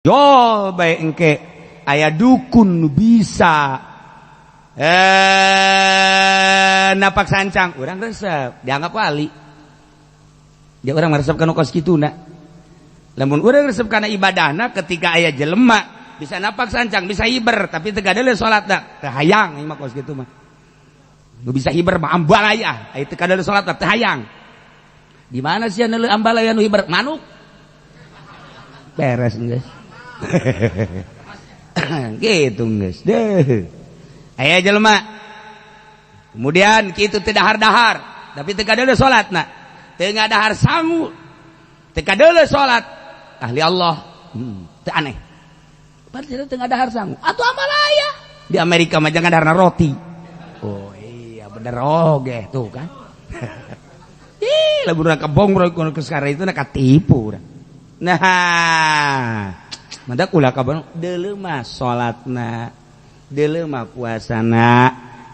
Yo bae engke aya dukun nu bisa napak sancang urang resep dianggap wali. Dia orang meresep kana kos kituna. Lamun urang resep kana ibadahna ketika aya jelema bisa napak sancang, bisa hiber tapi teu gadeuleu salatna, teu hayang ieu mah kos kitu mah. Nu bisa hiber mah ambalaya, aya teu kadeuleu salat teu hayang. Di mana sia neuleuh ambalaya nu hiber? Manuk. Beres geus. Gitu geus deh. Aya jelema kemudian kitu teu dahar-dahar tapi teu kadeuleu salatna, teu ngadahar sangu, teu kadeuleu salat, ahli Allah. Teu aneh. Padahal teu ngadahar sangu atuh ambalaya. Di Amerika mah jangan daharna roti. Oh iya bener oge tuh kan. Ih, lamun urang kebong ke sekarang itu nak katipu urang. Nah, mantak ulah kabar deuleu mah salatna, deuleu mah puasana,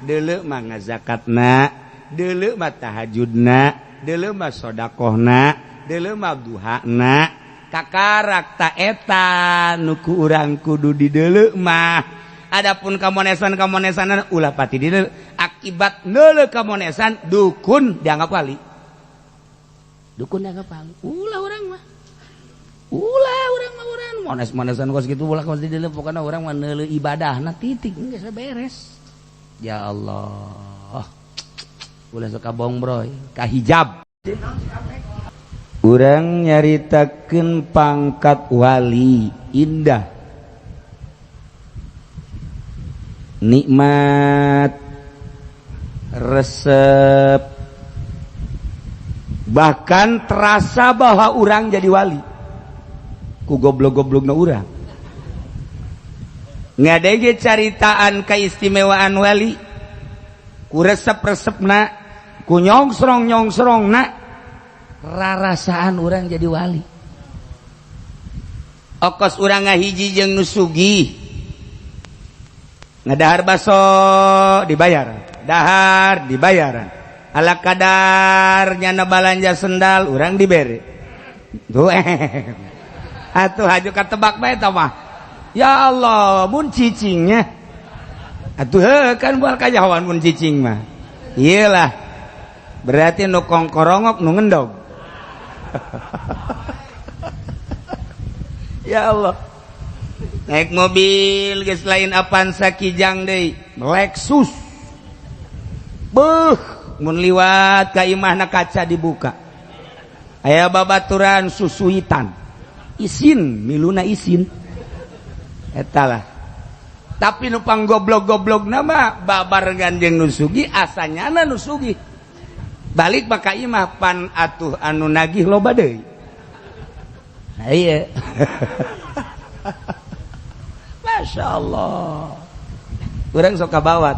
deuleu mah ngazakatna, deuleu mah tahajudna, deuleu mah sodakohna, deuleu mah duhana, kakarak ta eta nu ku urang kudu dideuleu mah. Adapun kamonesan-kamonesanan ulah pati dideuleu, akibat neuleu kamonesan dukun dianggap wali. Dukun dianggap wali. Ulah urang mah. Ulah urang mah urang mones-monesan kos kitu ulah kos dideuleu, pokona urang mah neuleu ibadahna titik geus beres. Ya Allah. Ulah sok kabongbroy ka hijab. Urang nyaritakeun pangkat wali indah. Nikmat resep bahkan terasa bahwa urang jadi wali. Ku goblok-goblokna urang. Ngadege caritaan keistimewaan wali, ku resep-resepna, ku nyongsrong-nyongsrongna, rarasaan urang jadi wali. Okos urang ngahiji jeung nu sugih, ngadahar baso dibayar, dahar dibayaran, ala kadar nyana balanja sendal urang dibere. Tuh atuh haju katebak bae eta mah. Ya Allah, mun cicingnya. Atuh heuh kan bual kajahoan mun cicing mah. Iyalah. Berarti nu kongkorongok nu ngendog. Ya Allah. Naik mobil geus lain Avanza Kijang deui, Lexus. Beuh, mun liwat ka imahna kaca dibuka. Aya babaturan susuitan. Isin, miluna isin. Eta lah. Tapi nu panggoblok-goblok nama babarengan jeung nu sugih asanyana nu sugih. Balik maka imah pan atuh anu nagih loba deui. Nah iya. Masya Allah. Urang sok kabawat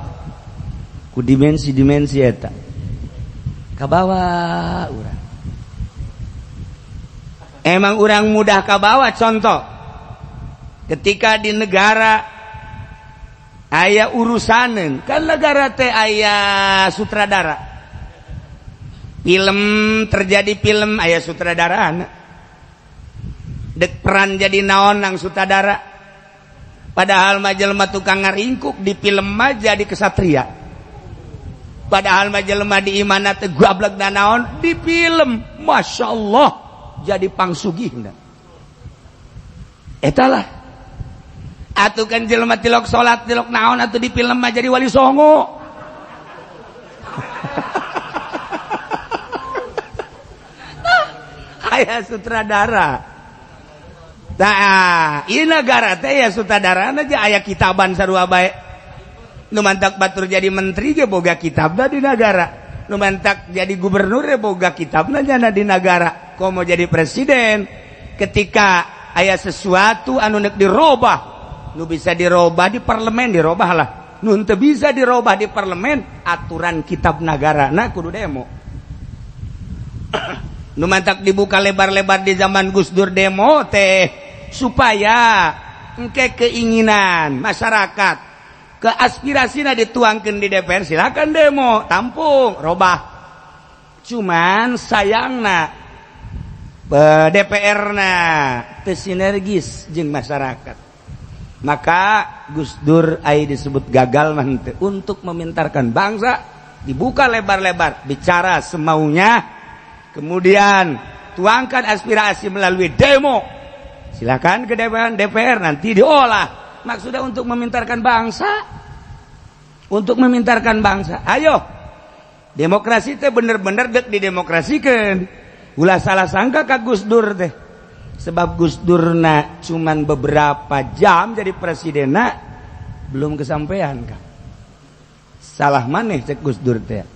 ku dimensi-dimensi eta. Kabawa urang. Emang urang mudah kabawa, contoh ketika di negara aya urusaneun, kan negara teh aya sutradara film, terjadi film aya sutradarana, dek peran jadi naon nang sutradara, padahal mah jelema tukang ngaringkuk di film mah jadi kesatria, padahal mah jelema di imana teh gablek naon di film Masya Allah jadi pangsugihna. Eta lah atuh kan jelema tilok salat tilok naon atuh di film mah jadi wali songo. Aya sutradara. Tah, ieu nagara teh ya sutradarana aja aya kitaban sarua bae. Nu mantak batur jadi menteri ge boga kitabna di nagara. Nu mantak jadi gubernur ge boga kitabna nyana di nagara. Komo jadi presiden ketika aya sesuatu anu nek dirobah, nu bisa dirobah di parlemen dirobah lah, nu teu bisa dirobah di parlemen aturan kitab nagara nah kudu demo. Nu mantak dibuka lebar-lebar di zaman Gus Dur demo teh supaya engke keinginan masyarakat ke aspirasina dituangkeun di DPR, silakan demo tampung robah. Cuman sayangna DPR na teu sinergis jeung masyarakat. Maka Gus Dur ai disebut gagal mah henteu untuk memintarkan bangsa, dibuka lebar-lebar, bicara semaunya, kemudian tuangkan aspirasi melalui demo. Silakan ke DPR, DPR nanti diolah. Maksudnya untuk memintarkan bangsa. Untuk memintarkan bangsa. Ayo. Demokrasi teh bener-bener dek didemokrasikan. Ulah salah sangka ka Gus Dur teh. Sebab Gus Durna cuman beberapa jam jadi presidenna, belum kesampaian kan. Salah maneh cek Gus Dur teh.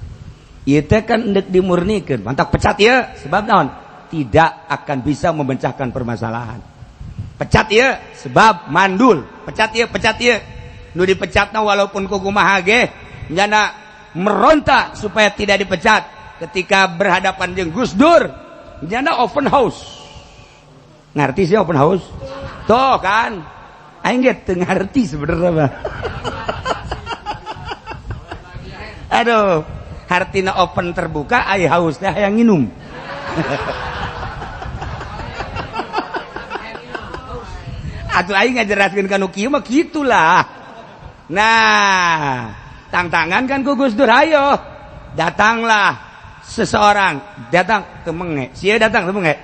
Ieu teh kan endek dimurnikeun, mantap pecat ya, sebab naon? Tidak akan bisa memecahkan permasalahan. Pecat ya, sebab mandul. Pecat ya, pecat ya. Nu dipecatna walaupun kumaha ge, nyana meronta supaya tidak dipecat. Ketika berhadapan jeung Gus Dur, nyana open house. Ngerti sih open house? Tuh kan. Aing ge teu ngarti sebenarnya mah. Aduh, hartina open terbuka, ai haus teh hayang nginum. Atuh aing ngajelaskeun ka nu kieu mah kitulah. Nah, tangtangan kan ku Gus Dur, ayo. Datanglah seseorang, datang teu menge. Sia datang teu menge.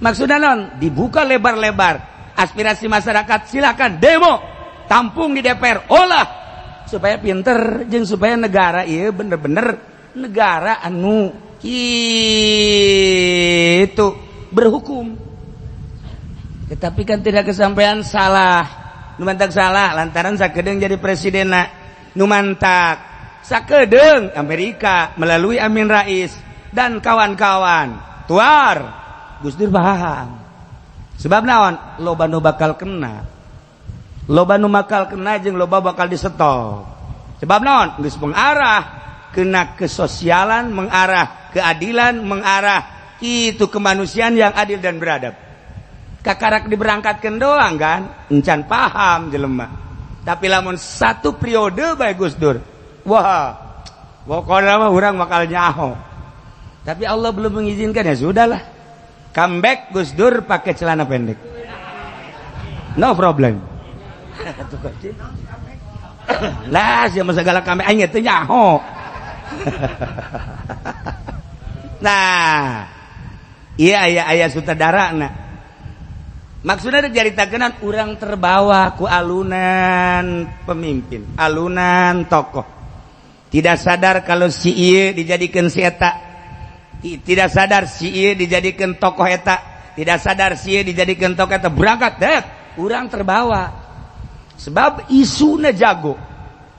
Maksudna non, dibuka lebar-lebar aspirasi masyarakat, silakan demo, tampung di DPR, olah supaya pinter jeung supaya negara ieu bener-bener negara anu kitu berhukum. Tetapi kan tidak kesampaian, salah. Nu mantak salah lantaran sakedeung jadi presidenna. Nu mantak sakedeung Amerika melalui Amin Rais dan kawan-kawan. Tuar Gus Dur paham. Sebab naon? Loba nu bakal kena. Loba nu bakal kena jeung loba bakal disetop. Sebab naon? Geus mengarah kena kesosialan, mengarah keadilan, mengarah itu kemanusiaan yang adil dan beradab. Kakarak diberangkatkan doang kan, encan paham jelema. Tapi lamun satu periode bae Gus Dur, wah, pokoknya mah urang bakal nyaho. Tapi Allah belum mengizinkan, ya sudahlah. Comeback Gus Dur pakai celana pendek, no problem. Lah, siapa segala kami aing teu nyaho. Nah, iya aya aya sutradara na. Maksudnya dicaritakeun urang terbawa ku alunan pemimpin, alunan tokoh. Tidak sadar kalau si ieu dijadikan si eta. Tidak sadar si ieu dijadikan tokoh eta, tidak sadar si ieu dijadikan tokoh eta, berangkat dek, urang terbawa. Sebab isuna jago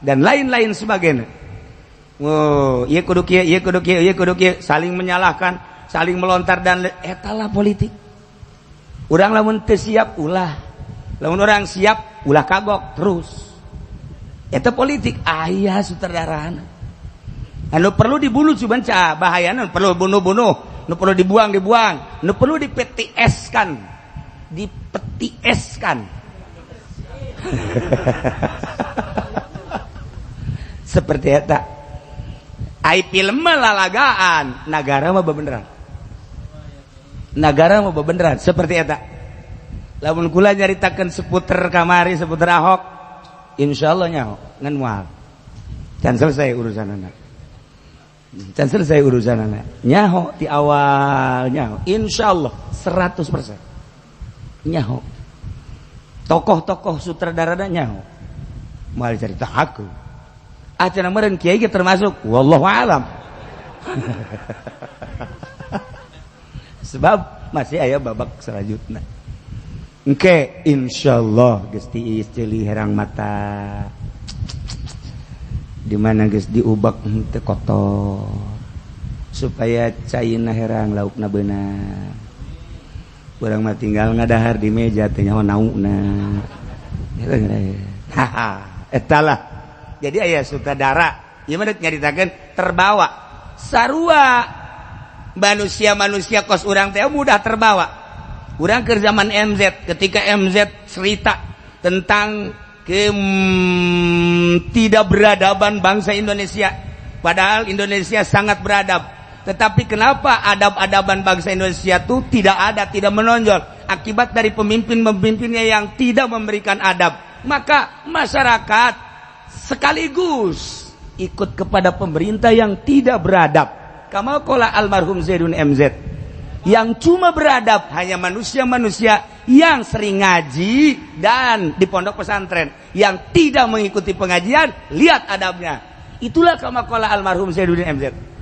dan lain-lain sebagainya. Wow, ieu kudu kieu, ieu kudu kieu, ieu kudu kieu, saling menyalahkan, saling melontar dan etalah politik. Urang lamun teu siap ulah. Lamun urang siap ulah kagok terus. Eta politik aya sutradarana. Anu perlu dibunuh cuman cah bahayana, perlu bunuh-bunuh, nu perlu dibuang-dibuang, nu perlu di PTS kan. Di PTS kan. Seperti eta. Ai film mah lalagaan, nagara mah bebeneran. Nagara mah bebeneran seperti eta. Lamun kula nyaritakeun seputer kamari, seputer Ahok, insyaallah nyaho ngan moal. Can selesai urusanana. Can selesai urusanana. Nyaho ti awal nyaho, insyaallah 100%. Nyaho. Tokoh-tokoh sutradarana nyaho. Moal cerita aku. Acan meureun kiai ge termasuk wallahu alam. Sebab masih aya babak selanjutnya. Engke insyaallah geus tiis ceuli herang mata. Di mana geus diubak henteu kotor. Supaya caina herang laukna beunang. Urang mah tinggal ngadahar di meja teh nyaho nauna. Haha, eta lah. Jadi aya sutradara, ieu mah nyaritakeun terbawa. Sarua manusia-manusia kos urang teh mudah terbawa. Urang keur zaman MZ, ketika MZ cerita tentang tidak beradaban bangsa Indonesia, padahal Indonesia sangat beradab. Tetapi kenapa adab-adaban bangsa Indonesia tuh tidak ada, tidak menonjol? Akibat dari pemimpin-pemimpinnya yang tidak memberikan adab. Maka masyarakat sekaligus ikut kepada pemerintah yang tidak beradab. Kama qala almarhum Zaidun MZ. Yang cuma beradab hanya manusia-manusia yang sering ngaji dan di pondok pesantren. Yang tidak mengikuti pengajian, lihat adabnya. Itulah kama qala almarhum Zainuddin MZ.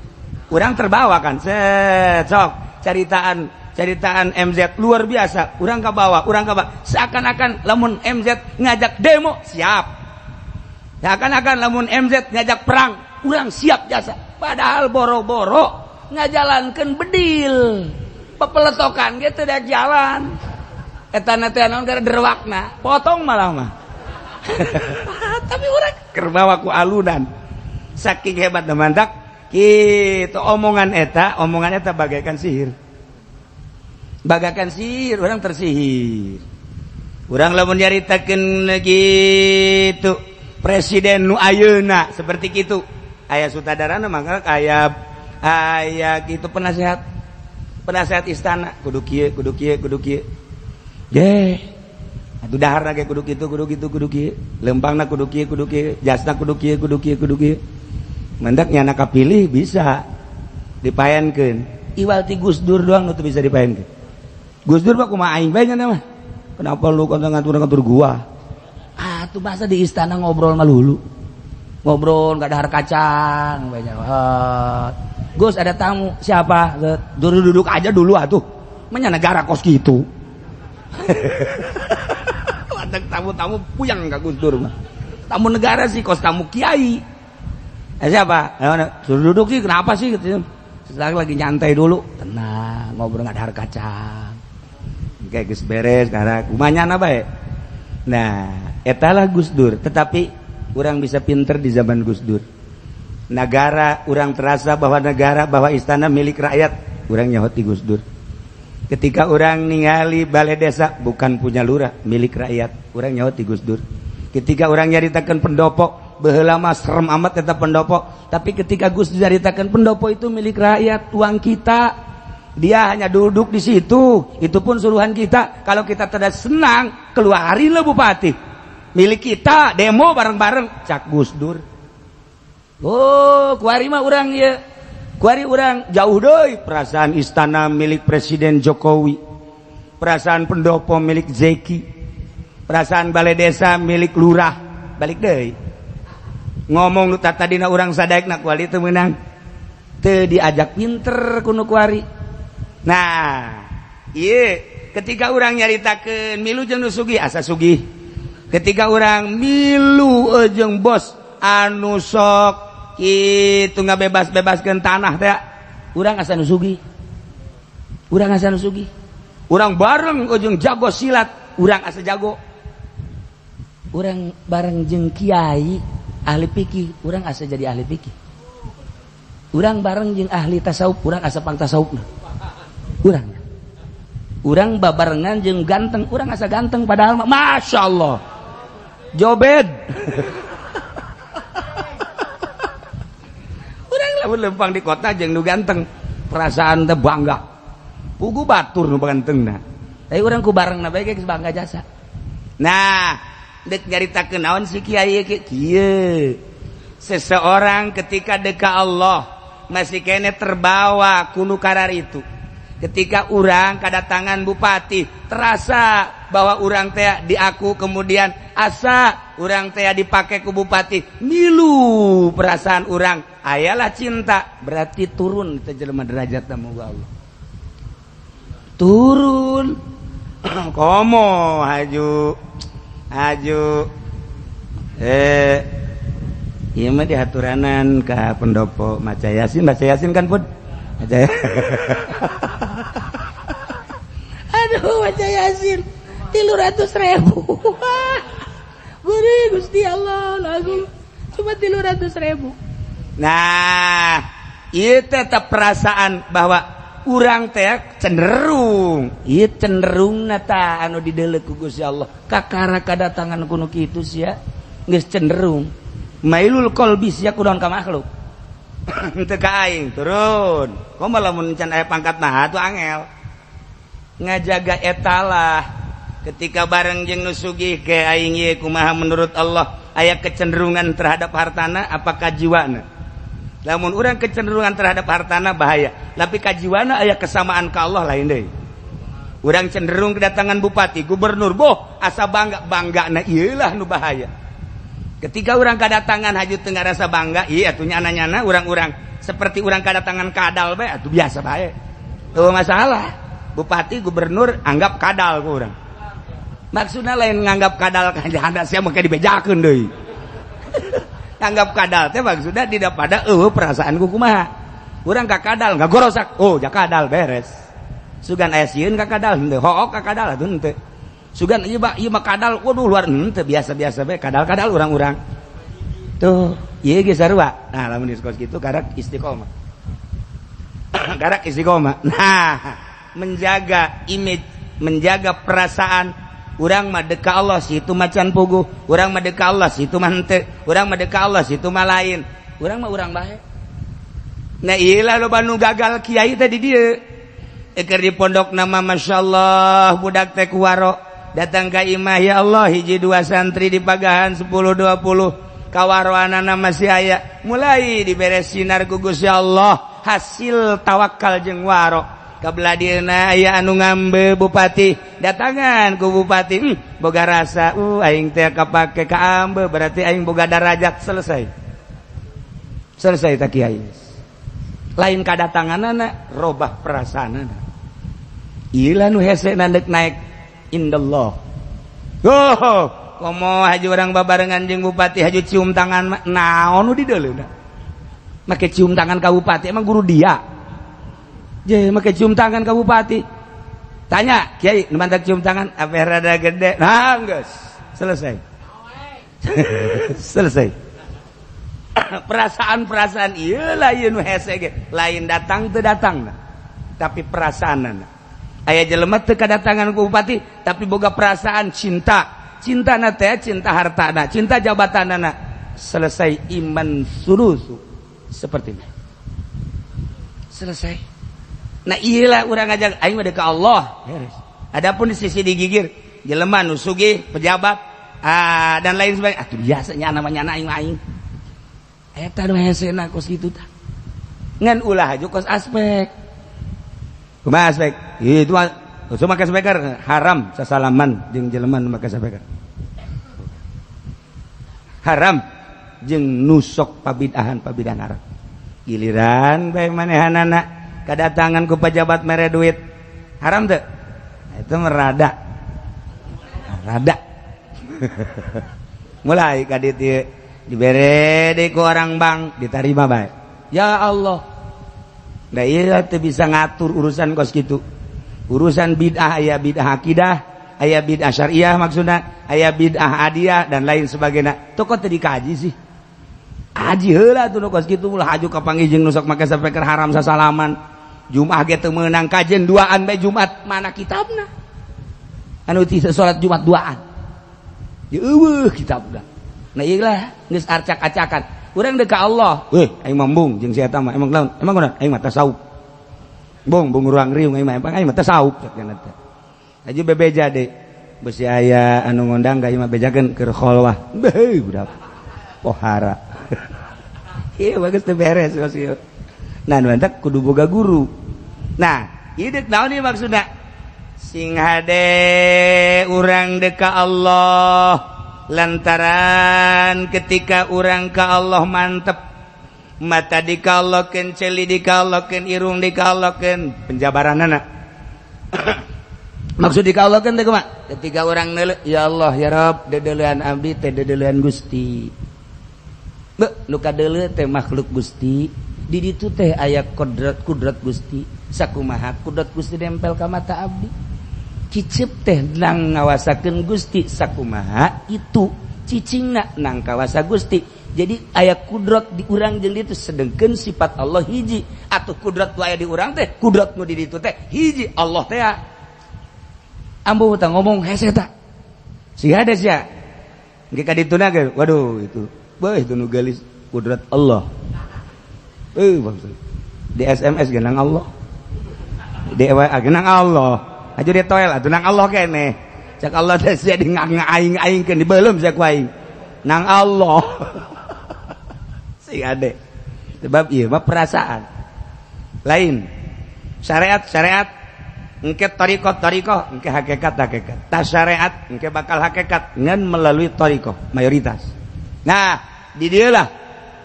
Urang terbawa kan, set, sok, caritaan caritaan MZ luar biasa. Urang kabawa, urang kabawa. Seakan-akan lamun MZ ngajak demo, siap. Seakan-akan lamun MZ ngajak perang, urang siap jasa. Padahal boro-boro ngajalankan bedil. Pepeletokan gitu dah jalan. Eta teh naon gara derwakna, potong malah mah. Tapi urang kerbawa ku alunan. Saking hebat mantak gitu omongan eta bagaikan sihir. Bagaikan sihir, urang tersihir. Urang lamun nyaritakeun gitu presiden nu ayeuna seperti gitu. Aya sutradarana maka aya aya gitu penasehat. Penasehat istana kudu kieu, kudu kieu, kudu kieu. Ge. Atuh daharna ge kudu kitu, kudu kitu, kudu kieu. Lempangna kudu kieu, kudu kieu, jasna kudu kieu, kudu kieu, kudu kieu. Mendak nyana kapilih bisa dipaenkeun. Iwal ti Gus Dur doang nu teu bisa dipaenkeun. Gus Dur mah kumaha aing bae nya mah. Kenapa lu kan ngatur-ngatur gua? Ah, tuh masa di istana ngobrol melulu. Ngobrol nggak dahar kacang banyak. Gus ada tamu siapa? Duduk-duduk aja dulu atuh. Menya negara kos gitu. Ada tamu-tamu puyang ka Gus Dur mah. Tamu negara sih kos tamu kiai. Siapa? Suruh duduk sih, kenapa sih? Gitu. Setelah lagi nyantai dulu, tenang, ngobrol nggak dahar kacang. Kayak geus beres, karena kumanya bae. Nah, etalah Gus Dur. Tetapi urang bisa pinter di zaman Gus Dur. Negara, urang terasa bahwa negara, bahwa istana milik rakyat, urang nyaho ti Gus Dur. Ketika urang ningali balai desa bukan punya lurah, milik rakyat, urang nyaho ti Gus Dur. Ketika urang nyaritakan pendopo, baheula mah serem amat eta pendopo, tapi ketika Gus Dur nyaritakan pendopo itu milik rakyat, uang kita. Dia hanya duduk di situ, itu pun suruhan kita. Kalau kita tidak senang, keluarin lah bupati. Milik kita, demo bareng-bareng, cak Gus Dur. Oh, kuari mah urang ya. Kuari urang jauh deui perasaan istana milik Presiden Jokowi. Perasaan pendopo milik Zeki. Perasaan balai desa milik lurah. Balik deui. Ngomong nu tadina urang sadaekna kuali teu meunang. Teu diajak pinter ku nu kuari. Nah, iya ketika urang nyaritakeun milu jeung nu sugih asa sugih. Ketika urang milu jeung bos anu sok kitu ngabebas-bebaskeun tanah teh, urang asa nu sugih. Urang asa nu sugih. Urang bareng jeung jago silat, urang asa jago. Urang bareng jeung kiai ahli fikih, urang asa jadi ahli fikih. Urang bareng jeung ahli tasawuf, urang asa pang tasawufna. Urang. Urang babarengan jeung ganteng, urang asa ganteng padahal mah Masya Allah. Jobed. Urang lamun lempang di kota jeung nu ganteng, perasaan teh bangga. Pugu batur nu gantengna. Tapi urang ku barengna bae geus bangga jasa. Nah, dek nyaritakeun naon si kiai kieu. Seseorang ketika deka Allah masih kene terbawa kunu karar itu. Ketika urang kedatangan bupati terasa bahwa urang teh diaku, kemudian asa urang teh dipakai ku bupati, milu perasaan urang ayalah cinta, berarti turun teh jelema derajat moga Allah turun. Komo haju haju ieu mah dihaturanan ka pendopo maca Yasin, baca Yasin kan pun maca. Aduh, baca Yasin 300.000. Beri Gusti Allah lagu cuma 300.000. Nah, ieu tetap perasaan bahwa urang teh cenderung, ieu cenderungna ta anu dideuleu ku Gusti Allah. Kakara kadatangan kuno kitu sia geus cenderung. Mailul qalbi sia kunaon ka makhluk. Teu ka aing turun. Komo lamun can aya pangkat nah atuh angel. Ngajaga etalah ketika bareng jeung nu sugih ke aing ieu kumaha menurut Allah, aya kecenderungan terhadap hartana apakah jiwana. Lamun urang kecenderungan terhadap hartana bahaya, tapi kajiwana aya kesamaan ka Allah lain deui. Urang cenderung kedatangan bupati, gubernur, boh asa bangga bangga na ieu lah nu bahaya. Ketika urang kedatangan haju teu ngarasa bangga, iya atuh nyana-nyana urang-urang seperti urang kedatangan kadal bae atuh biasa bae. Tuh masalah. Bupati, gubernur anggap kadal ku urang. Maksudna lain nganggap kadal ka janda sia make dibejakeun deui. Anggap kadal teh maksudna tidak pada eueuh perasaan ku kumaha. Urang ka kadal ngagorosak, oh ja kadal beres. Sugan aya sieun ka kadal henteu, hook ka kadal atuh henteu. Sugan ieu mah ieu mah kadal, waduh luar henteu, biasa-biasa bae kadal-kadal urang-urang. Tuh, ieu ge sarua. Nah, lamun diskos kitu karak istiqomah. Karak istiqomah. Nah, menjaga image, menjaga perasaan urang mah deka Allah situ macan puguh, urang mah deka Allah situ mah henteu, urang mah deka Allah situ mah lain. Urang mah urang bae. Nah, ieu lah loba nu gagal kiai teh di dieu. Eker di pondok nama masyaallah budak teh kuwaro datang ka imah, ya Allah, hiji dua santri di pagahan 10 20 kawaroanana masih aya, mulai diberes sinar ku Gusti Allah hasil tawakal jeung waro. Kabelah dieuna aya anu ngambe bupati, datangan ku bupati, boga rasa aing teh kapake ka ambe berarti aing boga darajat, selesai selesai tak kiai. Lain kadatanganana, robah perasaanana. Ieu nu hese deuk naik indallah. Oh, komo haji urang babarengan jeung bupati haju cium tangan, naon nu dideuleuna make cium tangan ka bupati, emang guru dia je make cium tangan ka bupati? Tanya kiai nu mantak cium tangan apa rada gede. Nah, geus selesai selesai. Perasaan-perasaan ieu lah ieu nu hese ge lain datang teu datang, tapi perasaan. Aya jelema teu kadatangan ku bupati tapi boga perasaan cinta, cinta na teh cinta hartana, cinta jabatanana, selesai. Iman sulusu seperti ini selesai. Nah, iyalah urang ngajak aing mah ka Allah beres. Adapun di sisi digigir jelema nu sugih, pejabat, ah, dan lain sebagainya, atuh biasanya namanya aing aing eta nu hesena kos kitu tah. Ngan ulah aju kos aspek kumaha aspek itu mah cuma make speaker haram, sasalaman jeung jelema nu make speaker haram, jeung nusok pabidahan pabidahan haram. Giliran bae manehanana kedatangan ku pejabat mere duit haram teu? Nah, itu merada rada mulai ka dieu dibere deui ku orang bank diterima bae. Ya Allah. Nah, iya teu bisa ngatur urusan kos kitu. Urusan bid'ah aya bid'ah akidah, aya bid'ah syariah, maksudna aya bid'ah adiah dan lain sebagainya. Tuh kok teu dikaji sih? Aji heula tuh nu kos kitu, ulah aju ka panggih jeung nu sok make speaker haram sasalaman. Jumat ge teu meunang kajen duaan bae Jumat, mana kitabna? Anu ti salat Jumat duaan. Ya eueuh kitabna. Nah, ieu lah geus arcak-acakan. Urang deuk ka Allah. Weh, aing mah embung jeung si eta mah. Emang laun? Emang kunaon? Aing mah tasawuf. Bung, bung ruang riung aing mah, emang aing mah tasawuf cek teh. Aju bebeja deui. Besi aya anu ngondang ka imah bejakeun keur kholwah. Beuh, budak. Pohara. Ieu bagus teu beres kos ieu. Nah, nu mantak kudu boga guru. Nah, ieu deuk naon ieu maksudna? Sing hade urang deuk ka Allah lantaran ketika urang ka Allah mantep, mata dikalokeun, ceuli dikalokeun, irung dikalokeun, penjabaranana maksud dikalokeun teh kumaha? Ketika urang neuleuh, ya Allah, ya Rabb, deudeulean abdi teh deudeulean Gusti. Be, nu kadeuleu teh makhluk Gusti, di ditu teh aya kodrat kudrat Gusti. Sakumaha kudrat Gusti nempel ka mata abdi, cicip teh nang ngawasakeun Gusti, sakumaha itu cicingna nang kawasa Gusti. Jadi aya kudrat di urang jeung ditu, sedengkeun sifat Allah hiji atau kudrat nu aya di urang teh kudrat nu di ditu teh hiji Allah teh. Ambu tah ngomong hese tah si hade sia engke ka dituna ge, waduh, itu beuh, itu nu geulis kudrat Allah. Bangsa. Di SMS ge nang Allah, di WA ge nang Allah, aju di toel atuh nang Allah keneh. Cek Allah teh sia di aing-aingkeun dibeuleum sia ku aing nang Allah. Sing ade, sebab ieu mah perasaan, lain syariat. Syariat engke, thariqah thariqah engke, hakikat hakikat. Tas syariat engke bakal hakikat ngan melalui thariqah mayoritas. Nah, di dieu lah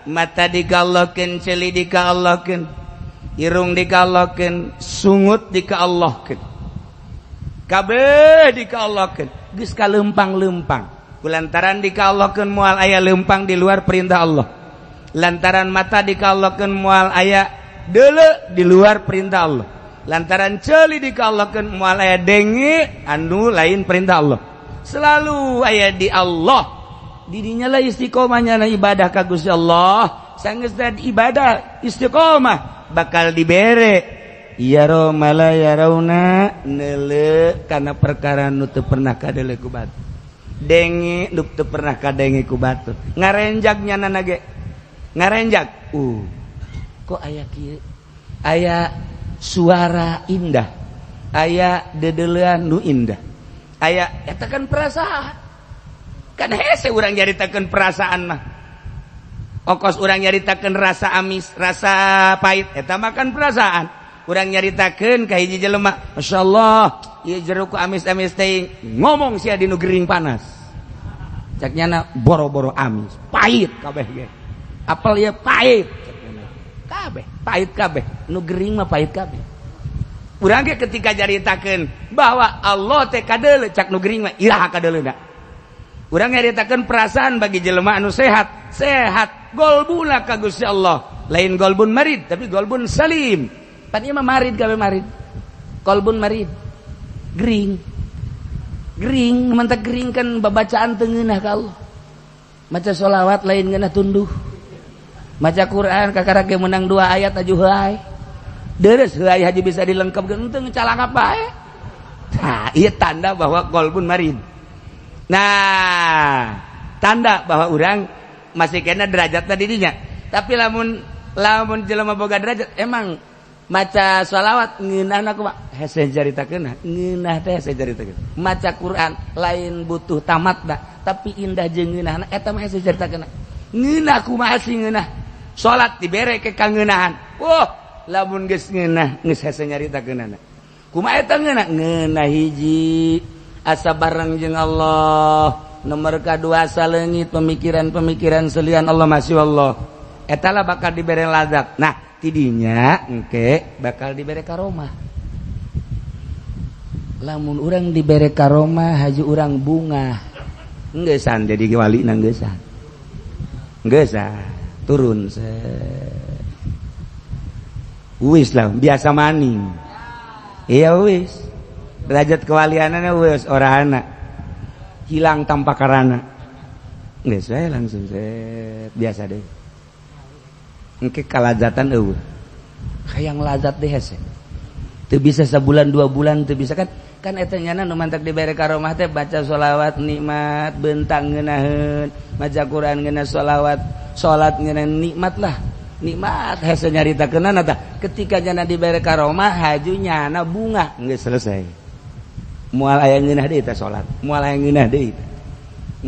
mata dikallahkeun, ceuli dikallahkeun, irung dikallahkeun, sungut dikallahkeun, kabeh dikallahkeun, geus kalempang-lempang. Kulantaran dikallahkeun, moal aya lempang di luar perintah Allah. Lantaran mata dikallahkeun, moal aya deuleu di luar perintah Allah. Lantaran ceuli dikallahkeun, moal aya denge anu lain perintah Allah, selalu aya di Allah. Didinya lah istiqomahnya na ibadah ka Gusti Allah. Sanggeus ibadah istiqomah, bakal dibere yaro mala yarawna, neuleu kana perkara nu teu pernah kadeuleu ku batur, denge nu teu pernah kadenge ku batur. Ngarenjag nyana ge ngarenjag, kok aya kieu, aya suara indah, aya dedeleuan nu indah, aya eta kan perasaan. Kan hese urang nyaritakeun perasaan mah. Okos urang nyaritakeun rasa amis, rasa pahit, eta mah kan perasaan. Urang nyaritakeun ka hiji jelema, "Masyaallah, ieu jeruk amis-amis teuing," ngomong sia dinu gering panas. Cek nyana, "Boro-boro amis, pahit kabeh ge. Apel ieu pahit." Cek nyana. Kabeh pahit kabeh, nu gering mah pahit kabeh. Urang ge ketika nyaritakeun bahwa Allah teh kadeuleu, cak nu gering mah, "Iraha kadeuleuna?" Urang nyaritakeun perasaan bagi jelema anu sehat, sehat golbuna ka Gusti Allah, lain golbun marid tapi golbun salim. Pan ieu mah marid kabeh, marid, kolbun marid, gering gering, mantak gering kan babacaan teu ngeunah ka Allah. Maca sholawat lain ngeunah, tunduh. Maca Quran kakara ge menang dua ayat aju heuay deres, heuay haji bisa dilengkapkeun, henteu ngecalangap bae. Nah, ieu tanda bahwa kolbun marid. Nah, tanda bahwa orang masih kena derajatnya dirinya. Tapi lamun lamun jelema boga derajat, emang maca sholawat ngeunah aku mah hese caritakeun, ngeunah teh hese caritakeun. Maca Quran lain butuh tamat dah, tapi indah jeung ngeunahna eta mah hese caritakeun. Ngeunah kumaha sih ngeunah? Salat dibere ke kangeunahan. Wah, lamun geus ngeunah, geus hese nyaritakeunana. Kumaha eta ngeunah? Ngeunah hiji, asa bareng jeung Allah. Nomor kedua, asa leungit pemikiran-pemikiran selian Allah, masih Allah. Eta lah bakal dibere lazat. Nah, tidinya engke bakal dibere karomah. Lamun urang dibere karomah, haji urang bunga, enggesan jadi wali, nanggesan, enggesan turun se wis lah, biasa maning. Iya, wis derajat kewaliannya wis orana hilang tanpa karana. Geus saya langsung set biasa deh. Engke kalazatan eueuh, hayang lazat deh hese teu bisa sebulan 2 bulan teu bisa. Kan kan eta nyana nu mantak dibere karomah teh baca sholawat nikmat, bentang ngeunaheun, maca Quran ngeunah, sholawat, salat ngeunah, nikmat lah, nikmat hese nyaritakeunana. Tah, ketika nyana dibere karomah, haju nyana bunga, geus selesai, moal aya ngeunah deui teh salat, moal aya ngeunah deui,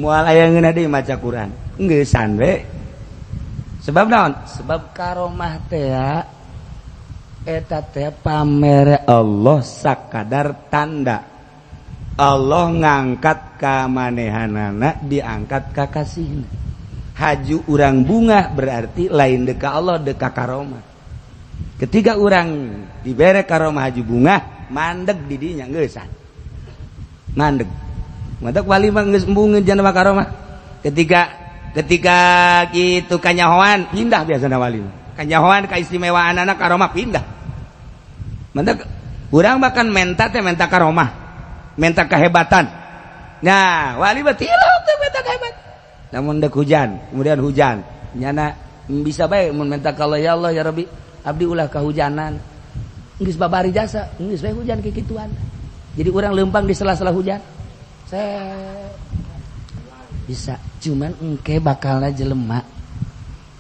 moal aya ngeunah deui maca Quran, geusan we. Sebab naon? Sebab karomah teh eta teh pamer Allah, sakadar tanda Allah ngangkat kamanehanana, diangkat ka kasihna. Haju urang bunga berarti lain deka Allah, deka karomah. Ketika urang dibere karomah, haju bunga, mandeg didinya, geusan mandeg. Mandeg wali mah geus embungeun jana karomah. Ketika ketika gitu kanyahoan, pindah biasana wali. Kanyahoan keistimewaan anak karomah, pindah. Mandeg urang bahkan menta teh menta karomah, menta kehebatan. Nah, wali mah tilok teh menta kehebatan. Namun dek hujan, kemudian hujan, nyana bisa bae mun menta kalau, "Ya Allah, ya Rabbi, abdi ulah kehujanan," geus babari jasa, geus bae hujan kikituan. Jadi urang lempang di sela-sela hujan saya bisa. Cuman engke bakalna jelema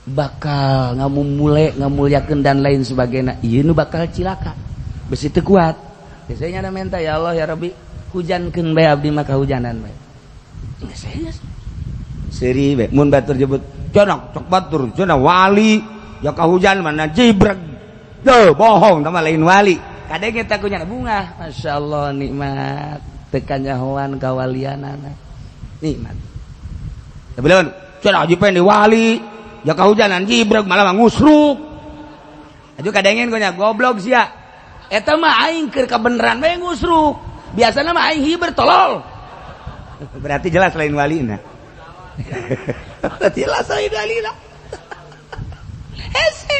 Bakal ngamumule, ngamulyakeun dan lain sebagainya. Ieu nu bakal cilaka. Besi teu kuat. Biasanya ada minta ya Allah ya Rabbi, hujankeun bae abdi mah kahujanan bae. Geus seuri bae mun batur jebut cenah cok batur cenah wali ya kahujan mana jibreg. Duh, bohong tah lain wali. Kadang kita kunya bunga, Masya Allah nikmat teu kanyahoan kawalianana. Nikmat. Tapi lawan cenah jipen di wali ya kahujanan jibreg malah ngusruk. Aju kadangin kunya goblok sia. Eta mah aing keur kabeneran bae ngusruk. Biasana mah aing hiber tolol. Berarti jelas lain walina. Berarti jelas lain walina. Hese.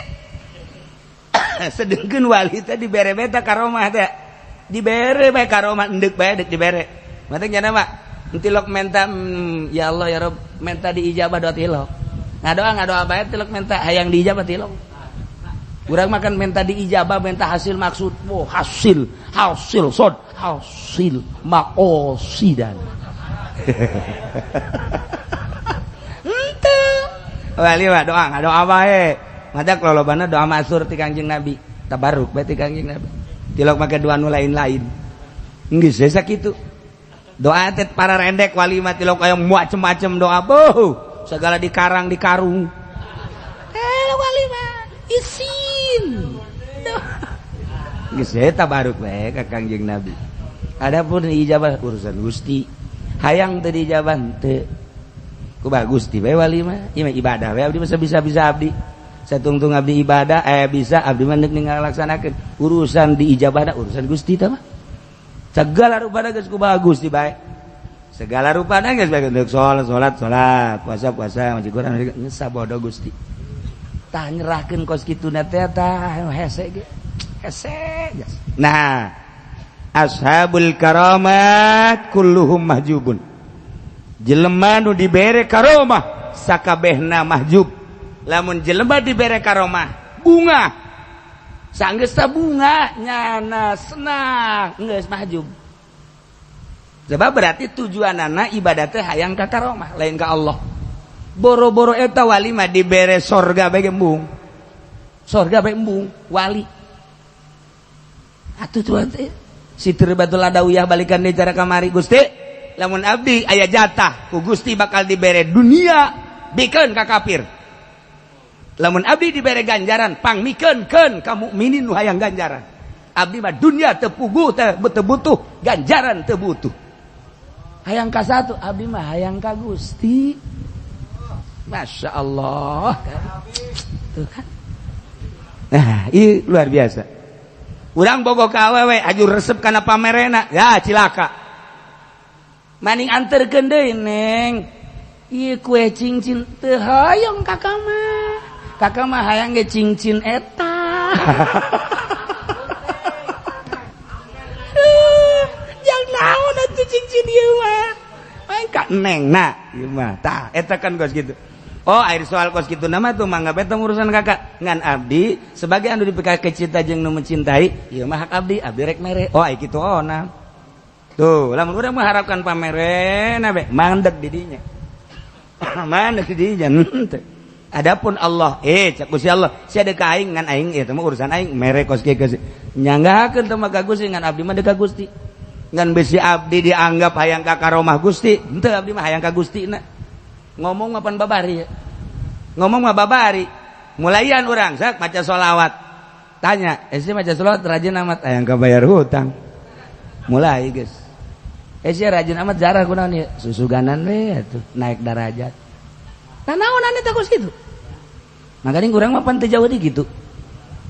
Sedengkeun wali teh dibere beta karomah teh. Dibere bae karomah endek bae dek dibere. Mata nya mah tilok menta ya Allah ya Rabb menta diijabah doa tilok. Ngadoa bae tilok menta hayang diijabah tilok. Urang makan menta diijabah menta hasil maksud. Oh, hasil, hasil sod, hasil maqosidan. Henteu. Wali mah doa ngadoa bae. Madak lolobana doa masur ti Kangjeng Nabi, tabaruk bae ti Kangjeng Nabi. Tilok make doa nu lain-lain. Geus we sakitu. Doa teh para rendek wali mah tilok aya macem-macem doa beuh, segala dikarang dikarung. Wali mah isin. Geus we tabaruk bae ka Kangjeng Nabi. Adapun ijabah urusan Gusti. Hayang teu diijabah teu. Ku Gusti bae wali mah, ieu mah ibadah we abdi mah bisa-bisa abdi. Satungtung abdi ibadah bisa abdi mah deuk ngalaksanakeun urusan diijabahna urusan Gusti tah mah. Segala rupana geus kumaha Gusti bae. Segala rupana geus bae deuk salat salat salat, puasa puasa maca Quran geus sabodo Gusti. Tah nyerahkeun kos kituna teh tah hese ge. Hese geus. Nah, ashabul karamat kulluhum mahjubun. Jelema nu dibere karomah sakabehna mahjub. Lamun jelema dibere karomah bunga sanggeus ta bunga nyana senang geus mahjub. Sebab berarti tujuanana ibadah teh hayang ka karomah lain ka Allah. Boro-boro eta wali mah dibere sorga bae embung. Sorga bae embung wali. Atuh tuan teh Siti Batul Adawiyah balikan deui cara kamari Gusti. Lamun abdi aya jatah ku Gusti bakal dibere dunia bikeun ka kafir. Lamun abdi dibere ganjaran pangmikeun keun ka mukminin nu hayang ganjaran. Abdi mah dunia teu puguh teu butuh, ganjaran teu butuh. Hayang ka satu abdi mah hayang ka Gusti. Masya Allah. Tuh kan. Nah, ini luar biasa. Urang bogo ka awewe aju resep kana pamerena, ya cilaka. Maning anterkeun deui neng. Ieu kue cincin teu hoyong kakak mah. Kakak mah hayang ge cincin eta. Jang naon atuh cincin ieu mah. Main ka neng na ieu mah. Tah eta kan kos kitu. Oh, air soal kos kitu nama tuh mangga beta urusan kakak. Ngan abdi sebagai anu dipikake cinta jeung nu mencintai, ieu mah hak abdi, abdi rek mere. Oh, ai kitu ona. Tuh, lamun urang mengharapkan pamerena be mandek di dinya. Mandek di dinya henteu. Adapun Allah, cak Gusti Allah, sia deuk ka aing ngan aing ieu teh mah urusan aing mere kos kieu geus. Nyanggakeun teh mah ka Gusti ngan abdi mah deuk ka Gusti. Ngan besi abdi dianggap hayang ka karomah Gusti, henteu abdi mah hayang ka Gustina. Ngomong mah pan babari ya. Ngomong mah babari. Mulaian urang sak maca sholawat. Tanya, sia maca sholawat rajin amat hayang kabayar hutang. Mulai geus. Sia rajin amat jarah kunaon ieu? Susuganan we atuh naik darajat. Nah, naon eta kos kitu? Makanya kurang mah pan teu jauh di gitu.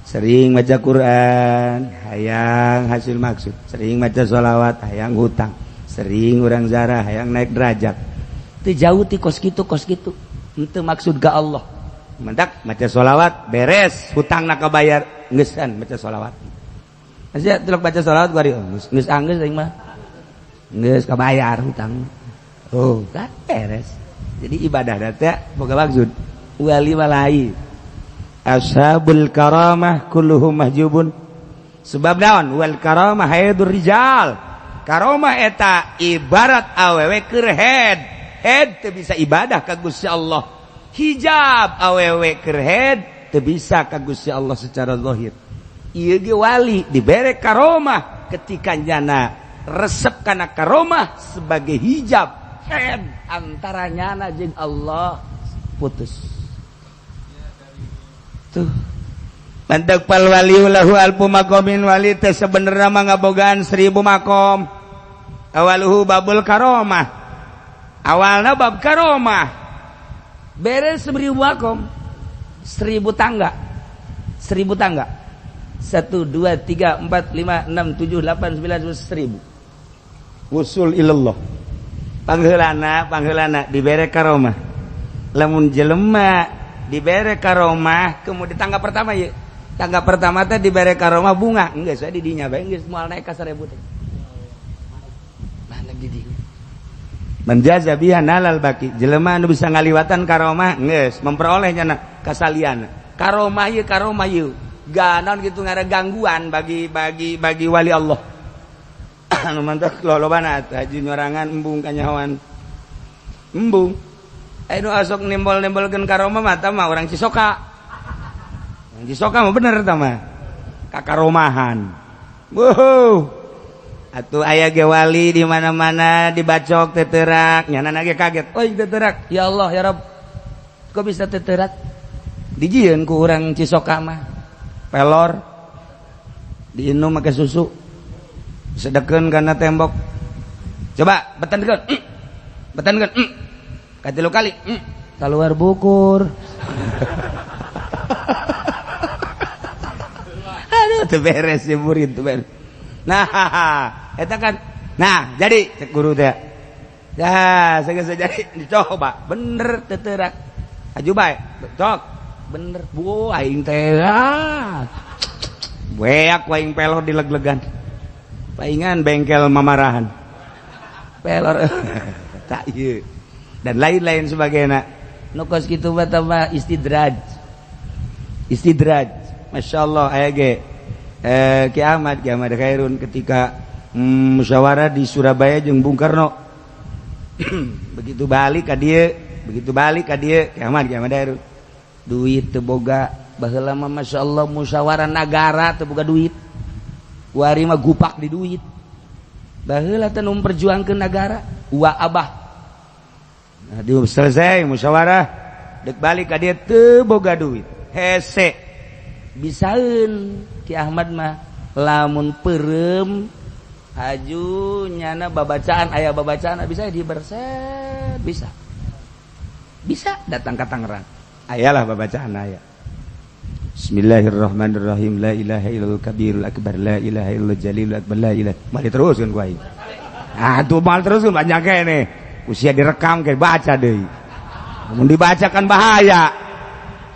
Sering maca Quran, hayang hasil maksud. Sering maca sholawat, hayang hutang. Sering urang zarah, hayang naik derajat. Teu jauh ti kos kitu kos kitu. Henteu maksud ka Allah. Mendak maca sholawat beres, hutangna kabayar, geus kan maca sholawat. Sia tilok baca sholawat bari geus geus anggeus aing mah. Geus kabayar hutang. Oh, kan beres. Jadi ibadah teh boga maksud. Wali walai. Ashabul karamah kulluhum mahjubun. Sebab naon? Wal karamah haidur rijal. Karomah eta ibarat awewe keur head. Head teu bisa ibadah ka Gusti Allah. Hijab awewe keur haid teu bisa ka Gusti Allah secara zahir. Ieu ge wali dibere karomah ketika nyana resep kana karomah sebagai hijab head antara nyana jeung Allah putus. Tuh. Mantak fal wali lahu alfu maqamin, wali teh sebenarnya mah ngabogaan 1000 makom. Awaluhu babul karomah. Awalna bab karomah. Beres 1000 makom. 1000 tangga. 1000 tangga. 1 2 3 4 5 6 7 8 9 10 1000. Wusul ilallah. Pangheulana, pangheulana dibere karomah. Lamun jelema dibere karomah, kemudian tangga pertama ye. Tangga pertama teh dibere karomah bunga, geus we di dinya bae geus moal naik ka 1000 teh. Mana di dinya? Menjaza biha nalal baki. Jelema anu bisa ngaliwatan karomah geus memperoleh nyana kasaliana. Karomah ieu karomah ieu. Ganon gitu ngara gangguan bagi bagi bagi wali Allah. Anu mantak lolobana haji nyorangan embung kanyahoan. Embung. Anu asok nimbol-nimbolkeun karomah mah tah mah orang Cisoka. Orang Cisoka mah bener tah mah. Kakaromahan. Wuh. Atuh aya ge wali di mana-mana dibacok teterak, nyana ge kaget. Oi teterak. Ya Allah ya Rabb. Kok bisa teterak? Dijieun ku urang Cisoka mah. Pelor diinum make susu. Sedekeun kana tembok. Coba betenkeun. Betenkeun. Katilu kali. Keluar bukur. Aduh teu beres si murid teu beres. Nah, eta kan. Nah, jadi cek guru teh. Ya, segala jadi dicoba, bener teterak. Aju bae, cok. Bener. Bu aing teh. Weak aing pelor dileg-legan. Paingan bengkel mamarahan. Pelor. Tak ieu. Dan lain-lain sebagainya. Nu kos kitu mah tambah istidraj. Istidraj. Masyaallah aya ge. Ki Ahmad, Ki Ahmad Khairun ketika musyawarah di Surabaya jeung Bung Karno. Begitu balik ka dieu, begitu balik ka dieu Ki Ahmad, Ki Ahmad Khairun. Duit teu boga, baheula mah masyaallah musyawarah nagara teu boga duit. Kuari mah gupak di duit. Baheula teh nu memperjuangkeun nagara, ua abah. Nah, di selesai musyawarah, dek balik ka dieu teu boga duit. Hese. Bisaeun Ki Ahmad mah lamun peureum haju nyana babacaan aya babacaan bisa diberset bisa. Bisa datang ka Tangerang. Ayalah babacaan aya. Bismillahirrahmanirrahim. La ilaha illallahul kabirul akbar. La ilaha illallahul jalilul akbar. La ilaha. Mal diteruskeun ku aing. Ah tuh mal teruskeun panjang kene. Usia direkam ke baca deui. Mun dibacakan bahaya.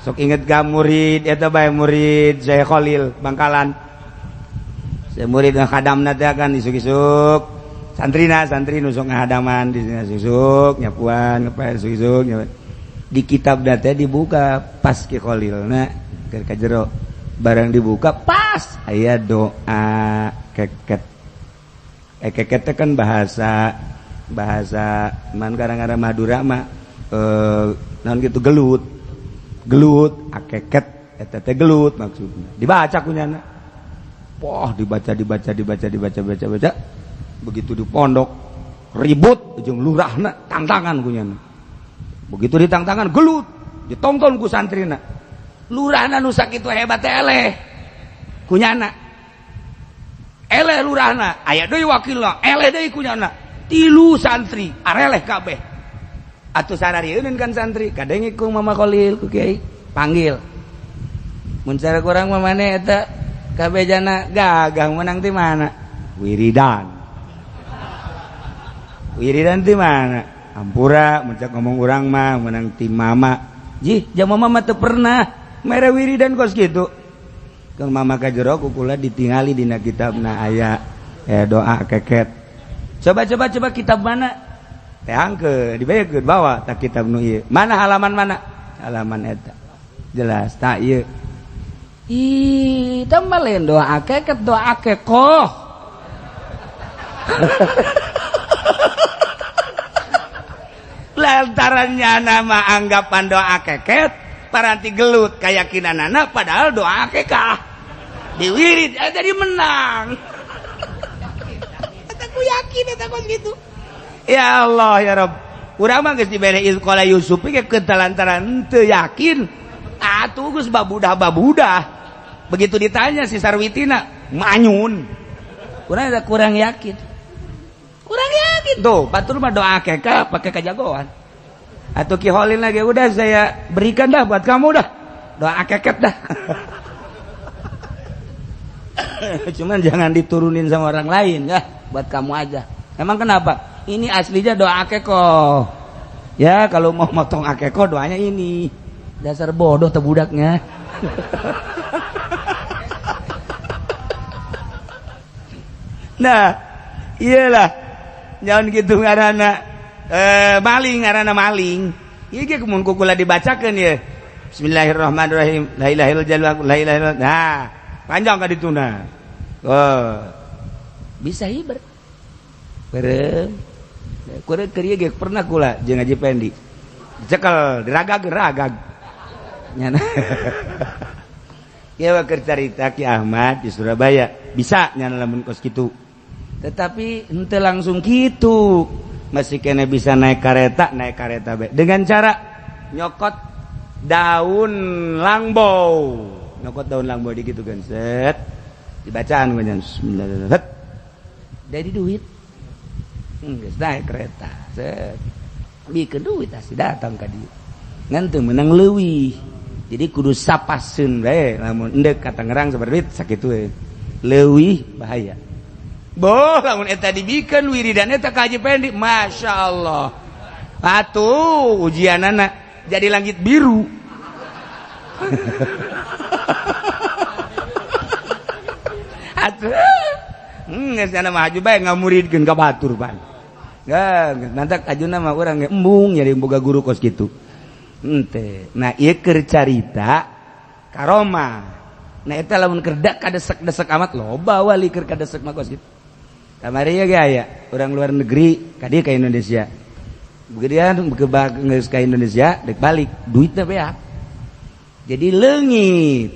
Sok inget ga murid eta bae murid Syekh Khalil Bangkalan. Saya murid ngahadamna teh kan isuk-isuk. Santrina santri nu sok ngahadaman di sini isuk nyapuan ngepel isuk-isuk. Di kitab teh dibuka pas Ki Khalilna keur ka jero. Barang dibuka pas aya doa keket. Keket teh kan bahasa bahasa man kadang-kadang Madura mah naon gitu gelut. Gelut akeket eta teh gelut maksudna. Dibaca kunyana. Poh dibaca dibaca dibaca dibaca baca baca. Begitu di pondok ribut jeung lurahna tangtangan kunyana. Begitu ditangtangan gelut, ditonton ku santrina. Lurahna nu sakitu hebat teh eleh. Kunyana. Eleh lurahna, aya deui wakilna, eleh deui kunyana. Tilu santri areleh kabeh. Atuh sararieun kan santri, kadenge ku Mama Khalil ku kiai panggil. Mun cara kurang mah maneh eta kabeh jana gagah menang ti mana? Wiridan. Wiridan ti mana? Ampura mun cek ngomong urang mah menang ti mama. Jih, jam mama mah teu pernah mere wiridan kos kitu. Kang mama ka jero ku kula ditingali dina kitabna aya doa keket. Coba coba coba kitab mana? Teh angke dibayakeun bawa tak kitab nu ieu. Mana halaman mana? Halaman eta. Jelas tak ieu. Ih, tambah lain doa keket doa kekoh. Lantarannya nama anggapan doa keket paranti gelut keyakinan anak, padahal doa kekah diwirid jadi menang. Aku yakin eta kos gitu. Ya Allah ya Rabb. Urang mah geus dibere qala Yusuf ge lantaran teu yakin. Atuh geus babudah-babudah. Begitu ditanya si Sarwitina manyun. Kurang kurang yakin. Kurang yakin tuh, batur mah doa keka pakai kejagoan. Atau Ki Holil lagi udah saya berikan dah buat kamu dah. Doa keket dah. Cuman jangan diturunin sama orang lain ya, buat kamu aja. Emang kenapa? Ini aslinya doa akeko. Ya, kalau mau motong akeko doanya ini. Dasar bodoh tebudaknya. Nah, iyalah. Jangan gitu ngaranna maling, ngaranna maling. Ieu ge mun kukula dibacakeun ya. Bismillahirrahmanirrahim. La ilaha illallah, la ilaha illallah. Nah, panjang ka dituna. Oh. Bisa hiber. Bareng. Kurang keur ieu ge pernah kula jeung Haji Pendi. Dicekel, diragag-ragag. Nyana. Ieu keur carita Ki Ahmad di Surabaya. Bisa nyana lamun kos kitu. Tetapi henteu langsung kitu. Masih kena bisa naik kareta bae. Dengan cara nyokot daun langbou. Nyokot daun langbou digitu kan set. Dibacaan banyak bismillahirrahmanirrahim. Dari duit. Geus naik kereta. Set. Bikeun duit asli datang ka dieu. Ngan teu meunang leuwih. Jadi kudu sapaseun bae lamun endek ka Tangerang sabar duit sakitu we. Leuwih bahaya. Boh lamun eta dibikeun wiridan eta ka Haji Pendi, Masya Allah. Atuh ujianana jadi langit biru. Atuh geus nya mah haju bae ngamuridkeun ka batur pan. Geus nantak ajuna mah urang ge embung jadi boga guru kos kitu. Henteu. Nah ieu keur carita karomah. Nah eta lamun keur kadesek-desek amat loba wali keur kadesek mah kos kitu. Kamari ge aya urang luar negeri ka dieu ka Indonesia. Begitu geus ka Indonesia dek balik duitna beak. Jadi leungit.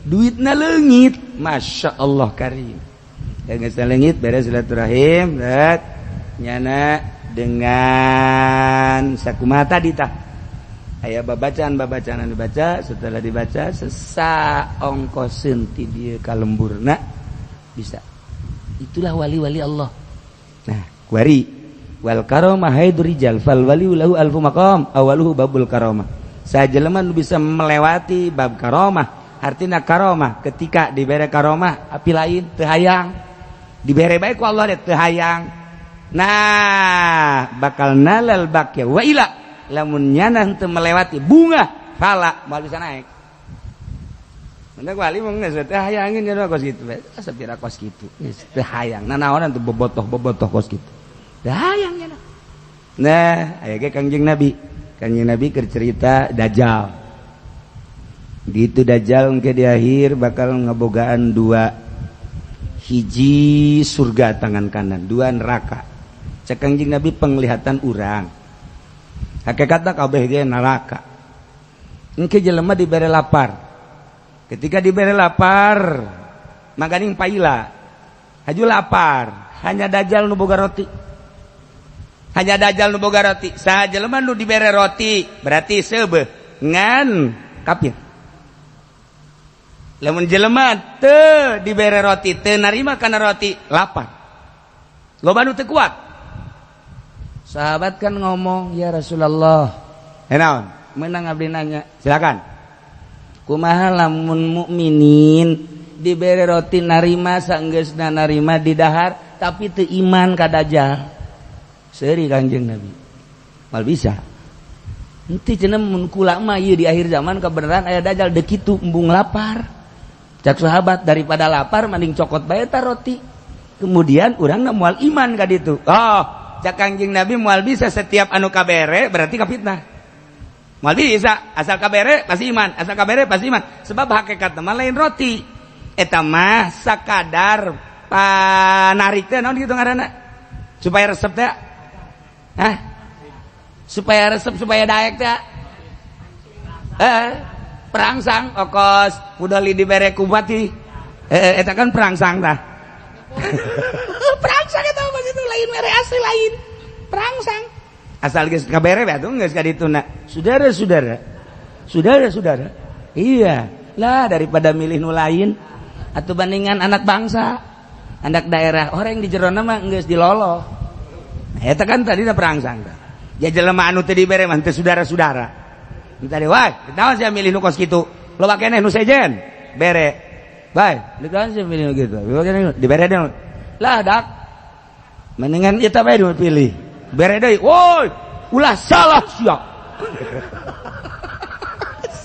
Duitna leungit, Masya Allah karim. Geus leungit beres silaturahim, ret nyana dengan sakumaha tadi tah. Aya babacaan-babacaan anu dibaca, setelah dibaca sesa ongkoseun ti dieu ka lemburna bisa. Itulah wali-wali Allah. Nah, kuari wal karomah haidur rijal fal wali lahu alfu maqam awaluhu babul karomah. Sajelema nu bisa melewati bab karomah, artina karomah ketika dibere karomah api lain teu hayang. Dibere bae ku Allah teu hayang. Nah, bakal nalal bakya wa ila lamun nyana henteu melewati bunga fala moal bisa naik. Mendak wali mah geus teh hayangin nya kos kitu. Asa pira kos kitu. Geus teu hayang. Nanaonan teu bobotoh-bobotoh kos kitu. Teu hayang nya. Nah, aya ge Kangjeng Nabi. Kangjeng Nabi keur cerita Dajjal. Gitu Dajjal engke di akhir bakal ngebogaan dua hiji surga tangan kanan, dua neraka. Cek Kangjeng Nabi penglihatan urang. Hakikatna kabeh ge neraka. Engke jelema dibere lapar. Ketika diberi lapar, maganing paila. Haju lapar, hanya Dajjal nu boga roti. Hanya Dajjal nu boga roti. Saha jelema nu dibere roti, berarti seubeuh ngan kafir. Lamun jelema teu dibere roti, teu narima kana roti, lapar. Loba nu teu kuat. Sahabat kan ngomong, "Ya Rasulullah." Naon? Meunang abdi nanya. Silakan. Kumaha lamun mukminin dibere roti narima sanggeusna narima didahar tapi teu iman ka Dajjal. Seuri Kangjeng Nabi. Mal bisa. Henteu cenah mun kula mah ieu di akhir zaman kebenaran aya Dajjal deuk kitu embung lapar. Cak sahabat daripada lapar mending cokot bae ta roti. Kemudian urangna moal iman ka ditu. Oh, cak Kangjeng Nabi moal bisa setiap anu kabere berarti kafitnah. Moal bisa, asal kabere pasti iman, asal kabere pasti iman. Sebab hakikatna mah lain roti. Eta mah sakadar panarik teh naon kitu ngaranna? Supaya resep teh. Hah? Supaya resep, supaya daek teh. Perangsang okos pudali dibere ku bupati. Eta kan perangsang tah. Perangsang eta mah itu lain mere asli lain. Perangsang. Asal geus kabere bae atuh geus ka dituna. Saudara-saudara. Saudara-saudara. Iya, lah daripada milih nu lain atau bandingan anak bangsa, anak daerah, orang di jerona mah geus diloloh. Nah, eta kan tadi perangsang tah. Ya jelema anu teu dibere mah teu saudara-saudara. Tadi wah, naon sia milih nu kos kitu? Loba keneh nu sejen, bere. Bae, naon sia milih nu kitu? Loba keneh dibere deui. Lah dak. Mendingan eta bae nu pilih. Bere deui. Woi, ulah salah sia.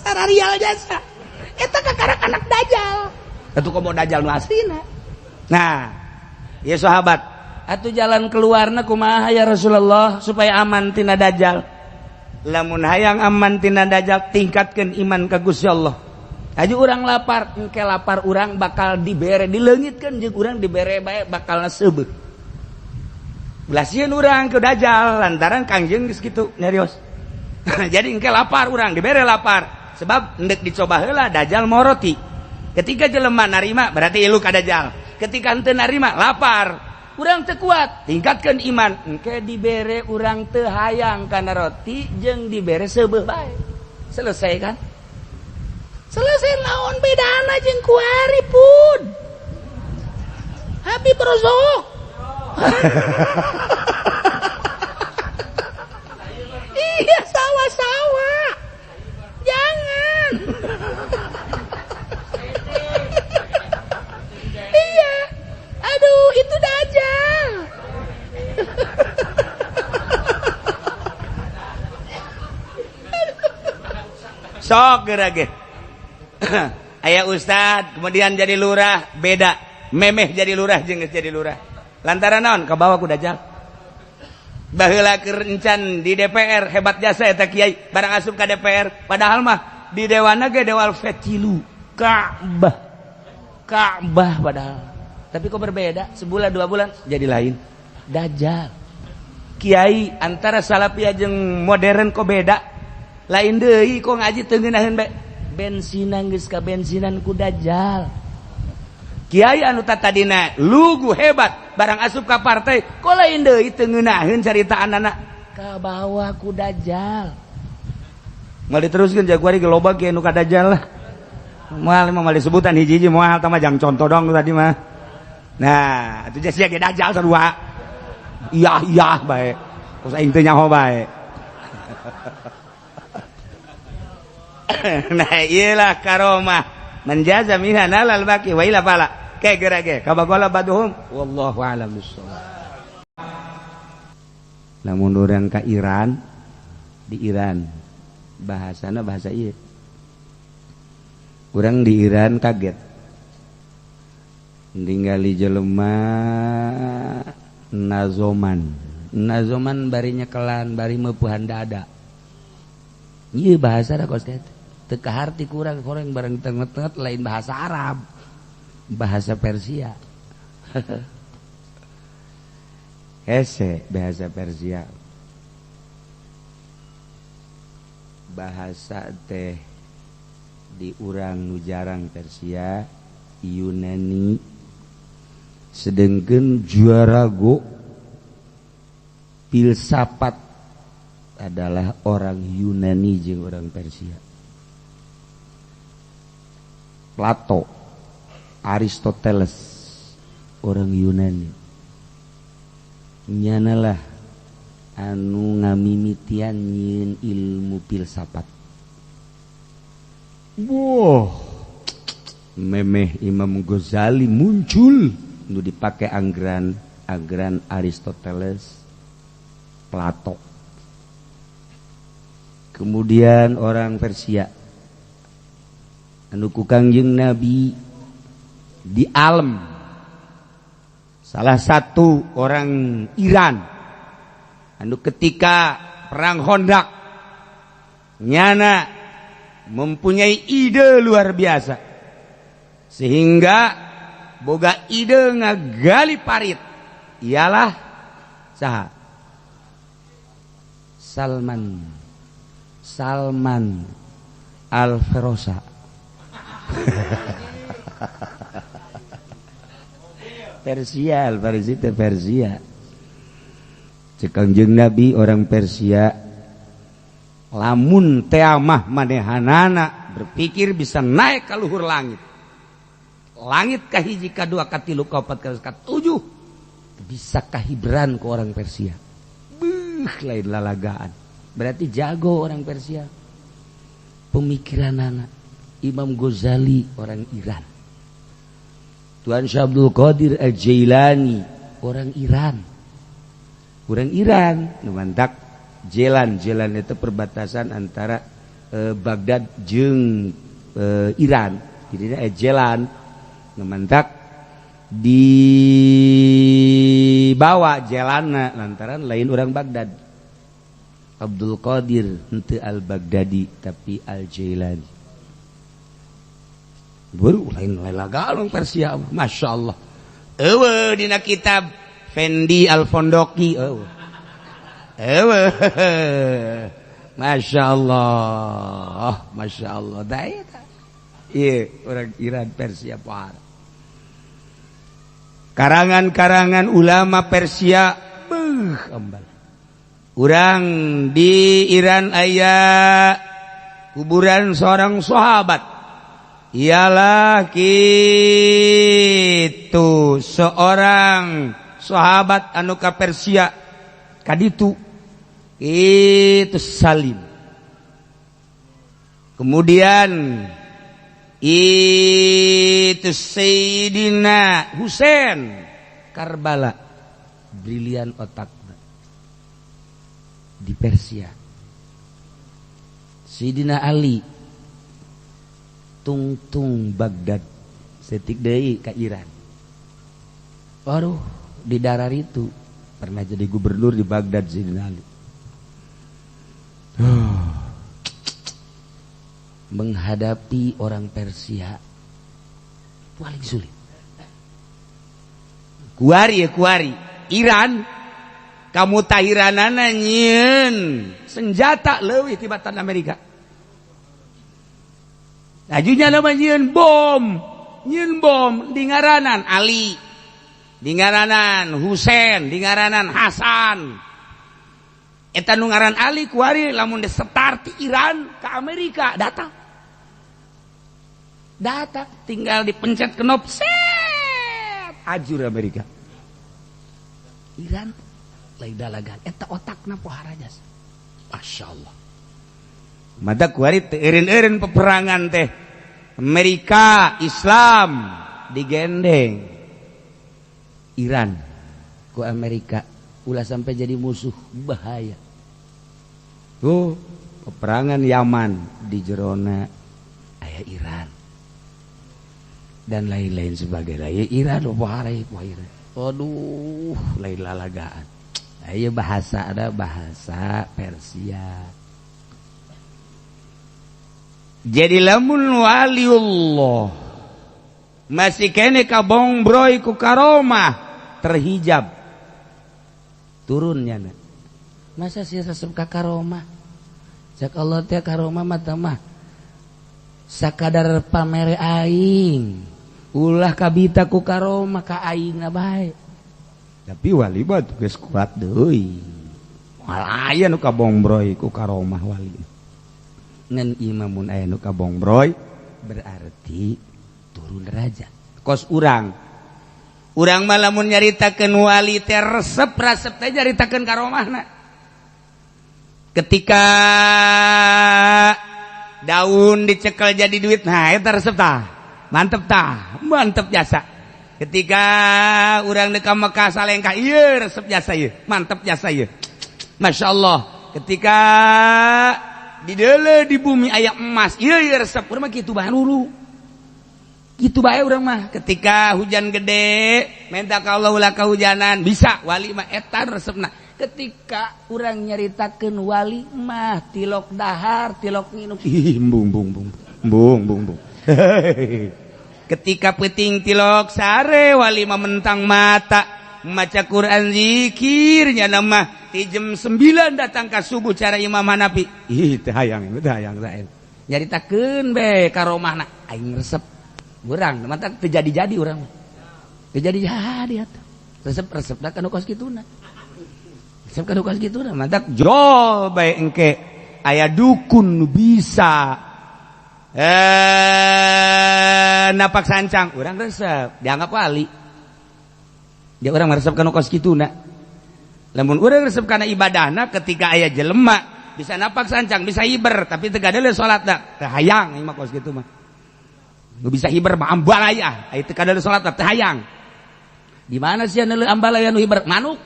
Sararial jasa. Eta kakarak anak dajal. Atuh komo dajal nu aslina. Nah, ya sahabat, atuh jalan keluarna kumaha ya Rasulullah supaya aman tina dajjal? Lamun hayang aman tina dajjal, tingkatkan iman ka Gusti Allah. Aju urang lapar, engke lapar urang bakal dibere, dileungitkeun jeung urang dibere bae bakal seubeuh. Ulah sieun urang ke dajjal lantaran Kangjeng geus kitu nyarios. Jadi engke lapar urang dibere lapar sebab endek dicoba heula dajjal moroti. Ketika jelema narima berarti ilu ka dajjal. Ketika henteu narima lapar, urang teu kuat, tingkatkan iman, engke dibere urang teu hayang kana roti jeung dibere seubeuh bae. Selesai kan? Selesai. Naon bedana jeung kuari pun? Habib Rozok. Iya, sawa-sawa. Jangan. Iya. Aduh, itu dajjal. Sok geura ge. Aya ustad kemudian jadi lurah, beda. Memeh jadi lurah jeung geus jadi lurah. Lantaran naon? Kabawa ku dajjal. Baheula keur encan di DPR hebat jasa eta kiai barang asup ka DPR, padahal mah di dewana ge dewal fetilu Ka'bah. Ka'bah padahal. Tapi kok berbeda? Sebulan 2 bulan jadi lain. Dajjal. Kiai antara salafiyah jeung modern kok beda? Lain deui kok ngaji teu ngeunaheun bae. Bensinan geus ka bensinan ku dajjal. Kiai anu tadina lugu hebat barang asup ka partai kok lain deui teu ngeunaheun caritaan anak kabawa ku dajjal. Moal diteruskeun jaguari ge loba kiai nu ka dajjal lah. Moal mah disebutan hiji-hiji moal tah mah jang contoh dong tadi mah. Nah, atuh sia ge dajjal sarua. Iya iya bae. Kos aing teu nyaho bae. Nah, iyalah karomah menjaza minha nalal baki wa ila fala. Ke geura ge kabagola baduhum wallahu a'lam bissawab. Lamun urang ka Iran, di Iran bahasana bahasa ieu. Urang di Iran kaget. Ningali jelema nazoman. Nazoman bari nyekelan, bari meupuhan dada. Ieu bahasa da kos teh. Teu kaharti kurang koreng bareng tenget-tenget lain bahasa Arab, bahasa Persia. Hese bahasa Persia. Bahasa teh di urang nu jarang Persia, Yunani. Sedengkeun juarago filsafat adalah orang Yunani jeung orang Persia. Plato, Aristoteles, orang Yunani. Nyanalah anu ngamimitian nyieun ilmu filsafat. Wah, memeh Imam Ghazali muncul nu dipake anggaran anggaran Aristoteles, Plato. Kemudian orang Persia anu ku Kangjeng Nabi di alam, salah satu orang Iran anu ketika perang Khandaq nyana mempunyai ide luar biasa sehingga boga ide ngagali parit, ialah saha Salman Salman Alferosa. Persia, Al-Farisi teh Persia. Cek Kangjeng Nabi orang Persia lamun teamah manehanana berpikir bisa naik ke luhur langit. Langit kahiji, kadua, katilu, kaopat, katujuh bisa kahibran ke orang Persia. Beuh, lain lalagaan. Berarti jago orang Persia. Pemikiran anak Imam Ghazali orang Iran. Tuan Syekh Abdul Qadir Al-Jailani orang Iran. Orang Iran nu mantak Jelan, Jelan itu perbatasan antara Baghdad jeung Iran. Jadi Jelan nu mantak dibawa Jelana lantaran lain orang Baghdad. Abdul Qadir henteu Al-Baghdadi tapi Al-Jailani. Baru lain lain Persia, Masya Allah. Eueuh dina kitab Fendi Al-Fondoki eueuh. Eueuh. Masya Allah, Masya Allah. Da eta. Ieu orang Iran Persia pohara. Karangan-karangan ulama Persia beuh ambal. Urang di Iran aya kuburan seorang sahabat. Ialah gitu seorang sahabat anu ka Persia kaditu itu Salim. Kemudian itu Sayyidina Husain Karbala, brilian otak di Persia. Sayyidina Ali tungtung Baghdad setik deui ka Iran. Waduh, di darar itu pernah jadi gubernur di Baghdad Sayyidina Ali. Menghadapi orang Persia paling sulit. Kuari ya kuari Iran kamu tahiranana nyieun senjata leuwih tibatan Amerika. Ajunya nama nyieun bom di ngaranan Ali, di ngaranan Husain, di ngaranan Hasan. Eta nu ngaran Ali kuari lamun disetar ti Iran ke Amerika datang. Datang tinggal dipencet knop set ajur Amerika. Iran lain dalagan eta otakna pohara jasa. Masya Allah. Mata kuari teu eureun-eureun peperangan teh Amerika Islam digendeng Iran ku Amerika ulah sampai jadi musuh bahaya. Tuh peperangan Yaman di jerona aya Iran dan lain-lain sebagainya. Ya Iran pohara Iran. Aduh lain lalagaan. Aya bahasa ada bahasa Persia. Jadi lamun waliullah masih kene kabongbroy ku karomah terhijab turunnya na. Masa sih resep ka karomah? Cak Allah teh karomah mah mah sakadar pamere aing. Ulah kabita ku karomah ka aing na bae. Tapi wali mah geus kuat deui. Moal aya nu kabongbroy ku karomah wali. Ngan imamun aya nu kabongbroy berarti turun derajat. Kos urang. Urang mah lamun nyaritakeun wali teh resep-resep teh nyaritakeun karomahna. Ketika daun dicekel jadi duit, nah eta resep tah. Mantep tah, mantep jasa. Ketika urang deuk ka Mekah salengkah, ieu resep jasa ieu, mantep jasa ieu. Masya Allah. Ketika di deuleu di bumi aya emas, ieu ieu resep urang mah kitu bae dulu. Kitu bae urang mah. Ketika hujan gede, minta ka Allah ulah kahujanan, bisa wali mah eta resepna. Ketika urang nyaritakeun wali mah tilok dahar, tilok nginum. Ih, bung bung bung. Bung bung bung. Ketika peuting tilok sare wali mah mentang mata. maca Quran zikirnya nama di jam 9 datang ka subuh cara Imam Hanafi. Ih teu hayang teu hayang saen. Nyaritakeun be karomahna aing resep. Urang mantap teu jadi-jadi urang mah. Teu jadi-jadi atuh. Resep-resep da kanu kos kituna. Resep kanu kos kituna mantap jol bae engke aya dukun nu bisa napak sancang urang resep dianggap wali. Dia orang resep kana kos kituna. Lamun urang resep kana ibadahna ketika aya jelema bisa napak sancang, bisa hiber tapi teu gadeuleu salatna, teu hayang ieu mah kos kitu mah. Nu bisa hiber mah ambalaya, aya teu gadeuleu salatna teu hayang. Di mana sia neuleuh ambalaya nu hiber? Manuk.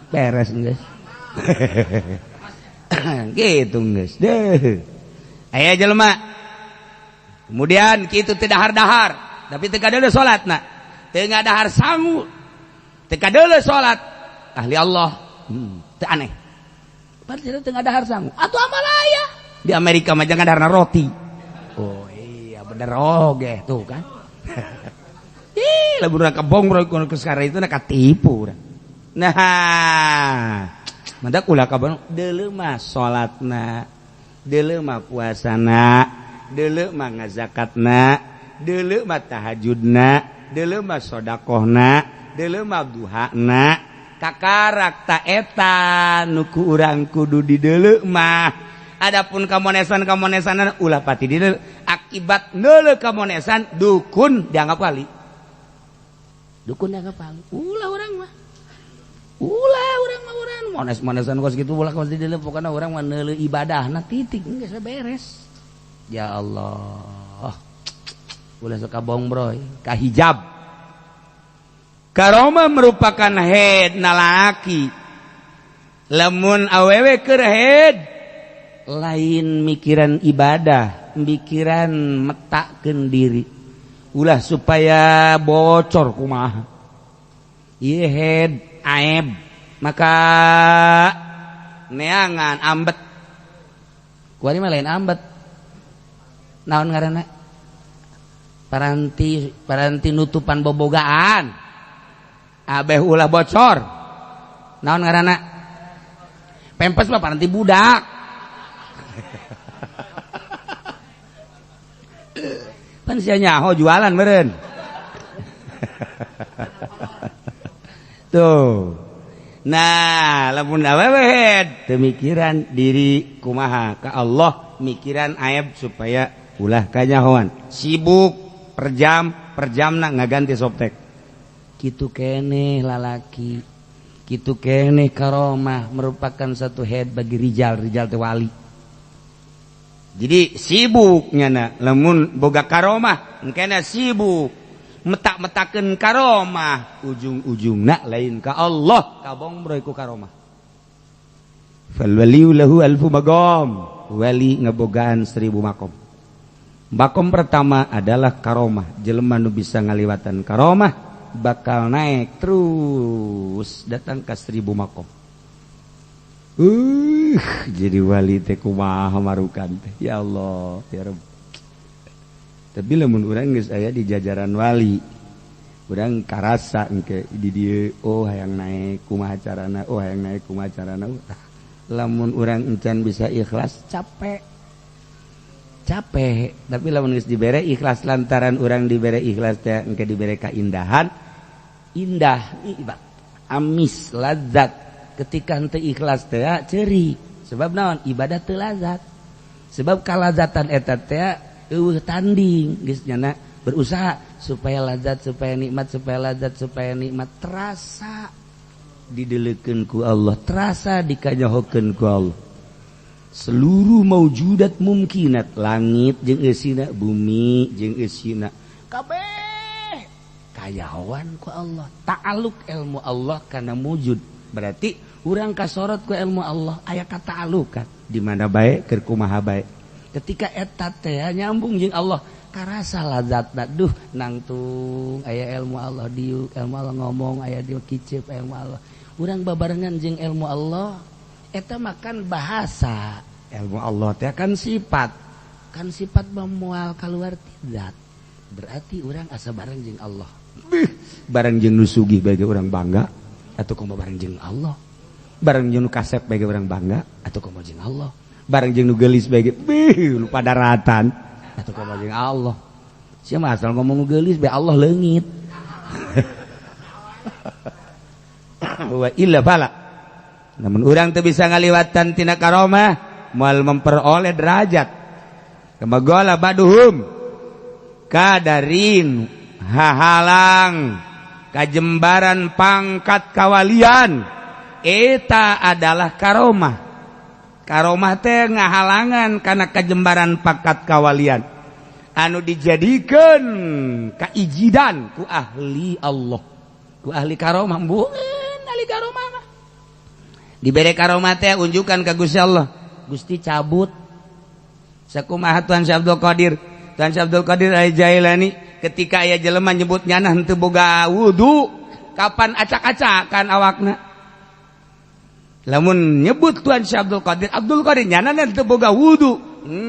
Beres geus. Gitu geus. Deuh. Aya jelema. Kemudian kitu teu dahar-dahar, tapi teu kadeuleu salatna. Teu ngadahar sangu. Teu kadeuleu salat. Ahli Allah. Teu aneh. Padahal teu ngadahar sangu. Atuh amalaya. Di Amerika mah jangan daharna roti. Oh iya bener oge tuh kan. Ih, lamun urang kebong ke sekarang itu nak katipu urang. Nah, mandak ulah kabon deuleu mah salatna. Deuleu mah puasana, deuleu mah ngazakatna, deuleu mah tahajudna, deuleu mah sodakohna, deuleu mah duhana. Kakarak ta eta nu ku urang kudu dideuleu mah. Adapun kamonesan-kamonesanan ulah pati dideuleu. Akibat neuleu kamonesan dukun dianggap wali. Dukun dianggap wali. Ulah urang mah. Ulah urang mah urang mones-monesan kos kitu ulah kos dideuleu pokona urang mah neuleu ibadahna titik geus beres. Ya Allah. Ulah suka bongbroy ka hijab. Karomah merupakan head nalaki. Lamun awewe keur head lain mikiran ibadah, mikiran metakeun diri. Ulah supaya bocor kumaha. Ieu head aib maka neangan ambet. Kuari mah lain ambet. Naon ngaranna? Paranti paranti nutupan bobogaan. Abeh ulah bocor. Naon ngaranna? Pempes mah paranti budak. Pan sia nyaho jualan meureun. Tuh. Nah, lamun awewe head teu mikiran diri kumaha ka Allah, mikiran aib supaya ulah kanyahoan. Sibuk per jam, per jamna ngaganti softtek. Kitu keneh lalaki, kitu keneh karomah merupakan satu head bagi rijal, rijal teh wali. Jadi sibuk nyana lamun boga karomah engkena sibuk metak-metakeun karomah, ujung-ujungna lain ka Allah, kabongbroy ku karomah. Fal waliyu lahu alfu maqam, wali ngebogaan 1000 makom. Makom pertama adalah karomah, jelema nu bisa ngaliwatan karomah bakal naik terus datang ke 1000 makom. Jadi wali teh kumaha marukan teh. Ya Allah, ya Rabb. Tapi lamun urang geus aya di jajaran wali, urang karasa engke di dieu, oh hayang naik kumaha carana, oh hayang naik kumaha carana. Lamun urang encan bisa ikhlas capek. Capek, tapi lamun geus dibere ikhlas lantaran urang dibere ikhlas teh engke dibere kaindahan, indah, ibadah, amis, lazat. Ketika henteu ikhlas teh ceuri, sebab naon? Ibadah teu lazat. Sebab kalazatan eta teh eueuh tanding, geus nyana berusaha supaya lazat, supaya nikmat, supaya lazat, supaya nikmat, terasa dideleukeun ku Allah, terasa dikanyahokeun ku Allah. Seluruh maujudat mumkinat, langit jeung eusina, bumi jeung eusina, kabeh kayahoan ku Allah. Ta'aluk ilmu Allah kana mujud. Berarti urang kasorot ku ilmu Allah aya kata'alukan di mana bae keur kumaha bae. Ketika eta teh nyambung jeung Allah karasa lazatna, duh nangtung aya ilmu Allah diuk, ilmu Allah ngomong, aya diuk kicep ilmu Allah. Urang babarengan jeung ilmu Allah eta makan bahasa ilmu Allah teh kan sifat, kan sifat memual keluar ti zat. Berarti urang asa bareng jeung Allah. Bih, barang jeung nu sugih bae urang bangga atuh komo barang jeung Allah. Barang jeung nu kasep bae urang bangga atuh komo jeung Allah. Barang jeung nu geulis bae bih lupa daratan atuh komo jeung Allah. Sia mah asal ngomong nu geulis bae Allah leungit. Wa illa fala. Namun urang teu bisa ngaliwatan tina karomah moal memperoleh derajat. Kemagola baduhum kadarin hahalang kajembaran pangkat kawalian eta adalah karomah. Karomah teh ngahalangan kana kajembaran pangkat kawalian anu dijadikeun kaijidan ku ahli Allah, ku ahli karomah. Bukan ahli karomah mah dibere karomah teh unjukan ka Gusti Allah. Gusti cabut sakumaha Tuan Syekh Abdul Qadir. Tuan Syekh Abdul Qadir Al-Jailani ketika aya jelema nyebut nyana henteu boga wudu, kapan acak-acakan awakna. Lamun nyebut Tuan Syekh Abdul Qadir, Abdul Qadir nyana henteu boga wudu,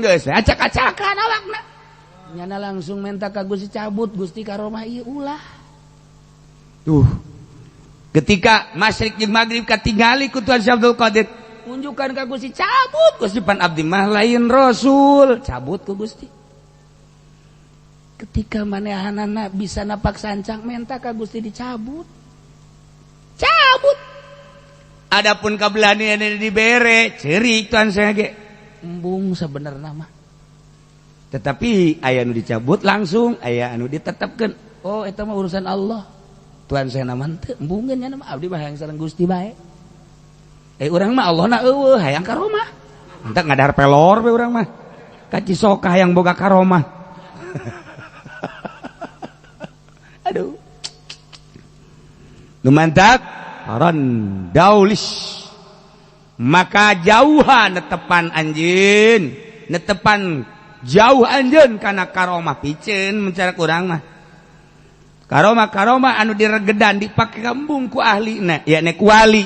geus acak-acakan awakna. Nyana langsung minta ka Gusti cabut, Gusti karomah ieu ulah. Tuh. Ketika masyrik jeung maghrib katingali ku Tuan Syekh Abdul Qadir, unjukkan ka Gusti cabut, Gusti pan abdi mah lain rasul, cabut ku Gusti. Ketika manehanana bisa napak sancang menta ka Gusti dicabut. Cabut. Adapun kabelani dibere, ceurik Tuan saya ge. Embung sebenarnya mah. Tetapi aya nu dicabut langsung, aya anu ditetepkeun. Oh, eta mah urusan Allah. Tuan saya mah teu embungeun nya mah abdi mah hayang sareng Gusti bae. Urang mah Allah na eueuh hayang karomah. Entak ngadar pelor we urang mah. Ka Cisoka hayang boga karomah. Aduh. Nu mantak ran daulis. Maka jauhan netepan anjeun, netepan jauh anjeun kana karomah piceun mencara urang mah. Karomah-karomah anu diregedan dipake kembung ku ahlina, yakni ku wali.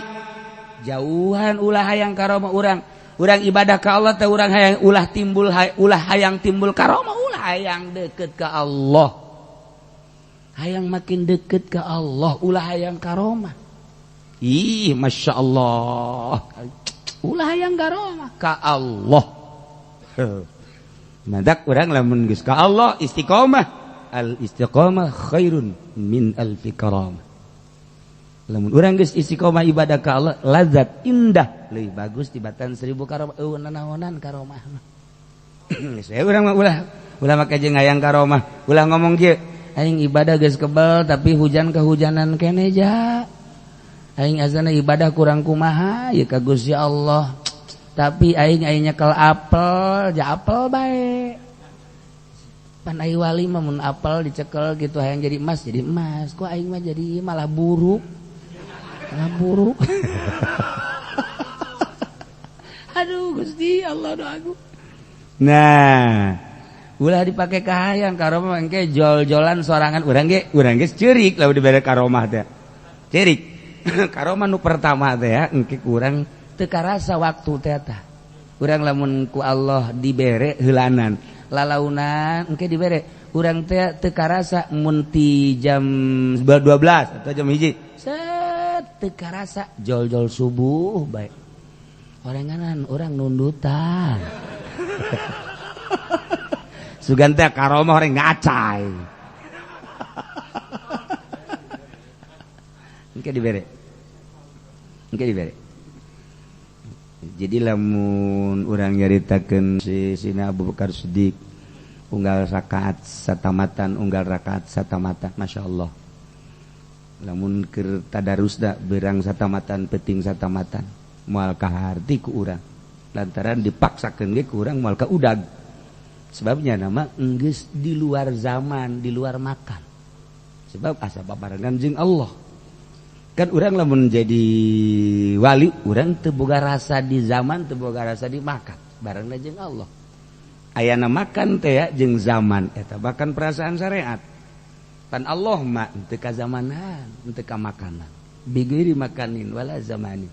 Jauhan ulah hayang karomah urang. Urang ibadah ka Allah teh urang hayang ulah timbul ulah hayang timbul karomah, ulah hayang deket ka Allah. Hayang makin deket ka Allah, ulah hayang karomah. Ih, Masya Allah. Ulah hayang karomah ka Allah. Mantak urang lamun geus ka Allah istiqomah. Al istiqomah khairun min alfi karamah. Lamun urang geus istiqomah ibadah ka Allah, lazat indah leuwih bagus tibatan 1000 karomah. Eueuh nanaonan karomah mah. Saya urang mah ulah ulah make jeung hayang karomah, ulah ngomong kieu, aing ibadah geus kebel tapi hujan kehujanan keneh ja. Aing azana ibadah kurang kumaha ya ka Gusti Allah. Tapi aing aing nyekel apel, ja apel bae. Pan ai wali mah mun apel dicekel gitu hayang jadi emas, jadi emas. Kok aing mah jadi malah buruk. Malah buruk. Aduh Gusti Allah doaku. Nah, ulah dipake kahayang karomah engke jol-jolan sorangan urang ge, urang geus ceurik lamun dibere karomah teh. Ceurik. Karomah nu pertama teh ya engke kurang teu karasa waktu teh tah. Urang lamun ku Allah dibere heulanan, lalaunan engke dibere urang teh teu karasa mun ti jam 12 atau jam 1. Set teu karasa jol-jol subuh bae. Orenganan urang nundutan. Sugan teh karomah orang ngacai. Engke dibere. Engke dibere. Jadi lamun urang nyaritakeun si Sina Abu Bakar Siddiq unggal rakaat satamatan, unggal rakaat satamatan, Masya Allah. Lamun keur tadarusna berang satamatan, penting satamatan, moal kaharti ku urang. Lantaran dipaksakeun ge ku urang moal ka udag. Sebabnya nama enggeus di luar zaman, di luar makan. Sebab asa babarengan jeung Allah. Kan urang lamun jadi wali, urang teu boga rasa di zaman, teu boga rasa di makan. Barengna jeung Allah. Ayana makan teh ya jeung zaman eta bahkan perasaan syariat. Pan Allah mah teu ka zamanan, teu ka makanan. Bigiri makanin wala zamanin.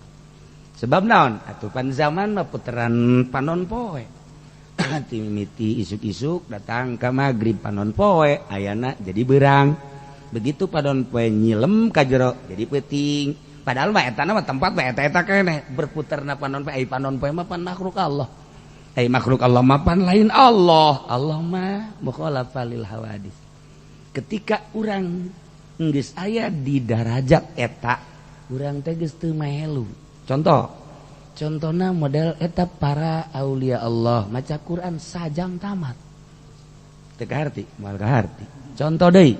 Sebab naon? Atuh pan zaman mah puteran panon poe. Mimiti isuk-isuk datang ka magrib panon poe, ayana jadi berang. Begitu panon poe nyilem ka jero jadi peuting. Padahal mah eta mah tempat mah eta-eta keneh berputarna panon poe. Ai panon poe mah pan makhluk Allah. Ai makhluk Allah mah pan lain Allah. Allah mah mukhalafalil hawadis. Ketika urang geus aya di darajat eta, urang teh geus teu melu. Contoh, contohna model eta para aulia Allah maca Quran sajam tamat. Teu kaharti, moal kaharti. Contoh deui,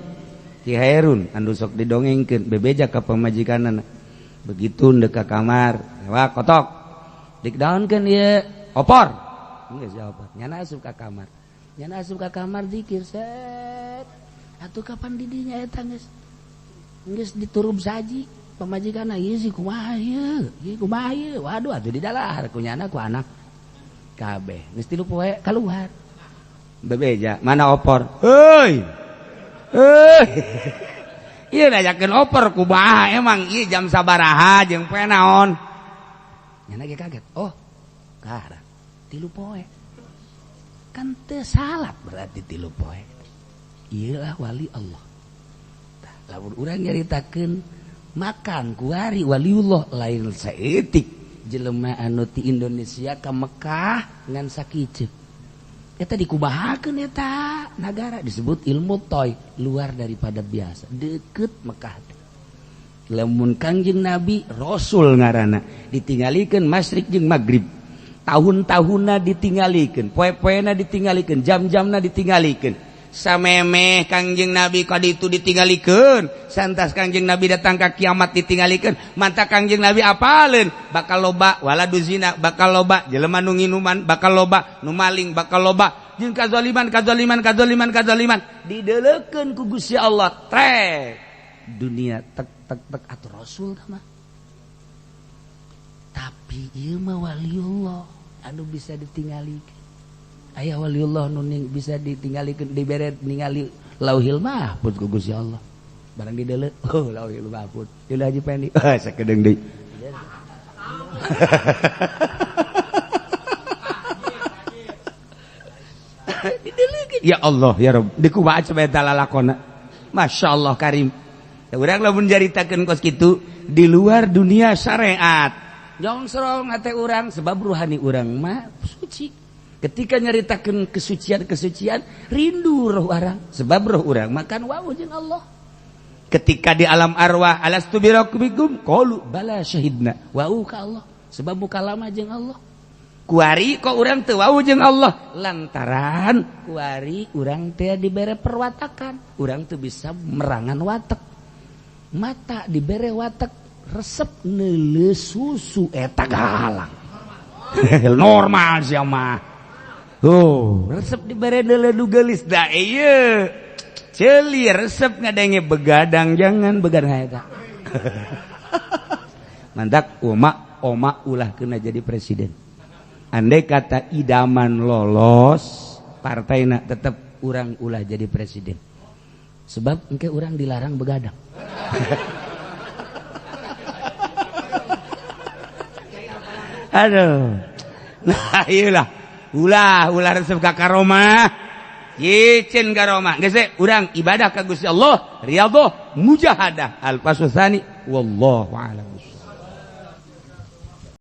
Ki Hairun anu sok didongengkeun bebeja ka pamajikanna. Begitu ndek ka kamar, wah kotok. Dikdaunkeun ieu opor. Geus jawab. Nyana asup ka kamar. Nyana asup ka kamar zikir set. Atuh kapan didinya eta geus geus diturub saji pamajikanna ieu sih kumaha ieu? Ieu kumaha ieu? Waduh atuh didalahar ku nyana ku anak. Kabeh geus 3 poe kaluar. Bebeja, mana opor? Heuy. Heuy. Ieu ngajakeun opor kumaha emang ieu jam sabaraha jeung poe naon? Nyana ge kaget. Oh, kahara 3 poe. Kan teu salat berarti 3 poe. Ieulah wali Allah. Tah, lamun urang nyaritakeun makan kuari waliullah lain saeutik jelema anu ti Indonesia ka Mekah ngan sakieu. Eta dikubahakeun eta nagara disebut ilmu toy, luar daripada biasa, deket Mekah. Lamun Kangjeng Nabi Rasul ngaranna ditinggalikeun masyrik jeung magrib. Tahun-tahunna ditinggalikeun, poe-poena ditinggalikeun, jam-jamna ditinggalikeun. Samemeh Kangjeng Nabi kaditu ditinggalikeun, santas Kangjeng Nabi datang ka kiamat ditinggalikeun, manta Kangjeng Nabi apaleun bakal loba waladu zina, bakal loba jelema nu nginuman, bakal loba nu maling, bakal loba jeung kazaliman kazaliman kazaliman kazaliman dideulekeun ku Gusti Allah trek dunia tek tek tek atuh Rasul mah. Tapi ieu mah waliullah anu bisa ditinggalikeun. Aya waliullah nu bisa ditinggalikeun dibere ningali Lauhil Mahfuz ku Gusti Allah. Barang dideuleu, oh Lauhil Mahfuz. Deuleu Haji Pendi. Ah sakedeung deui. Dideleukeun. Ya Allah ya Rabb, dikumaha coba eta lalakonna. Masya Allah karim. Urang lamun caritakeun kos kitu di luar dunia syariat. Nyongsrong hate urang sebab ruhani urang mah suci. Ketika nyaritakeun kesucian-kesucian rindu roh urang sebab roh urang makan wau jeung Allah. Ketika di alam arwah alastu birabbikum qalu bala syahidna wau ka Allah sebab mukalama jeung Allah. Kuari kok urang teu wau jeung Allah lantaran kuari urang teh dibere perwatakan, urang teu bisa merangan watek. Mata dibere watek resep neuleuh susu eta gahalang. Normal sia mah. Oh, resep dibere neuleuh nu geulis da ieu. Ceuli resep ngadenge begadang jangan begadang eta. Mantak oma oma ulah kena jadi presiden. Andai kata idaman lolos, partaina tetep urang ulah jadi presiden. Sebab engke urang dilarang begadang. Aduh. Nah, iyalah. Ulah ulah resep ka karomah. Yicin karomah. Geus urang ibadah ka Gusti Allah, riyadhah, mujahadah. Al-fasl tsani wallahu a'lam.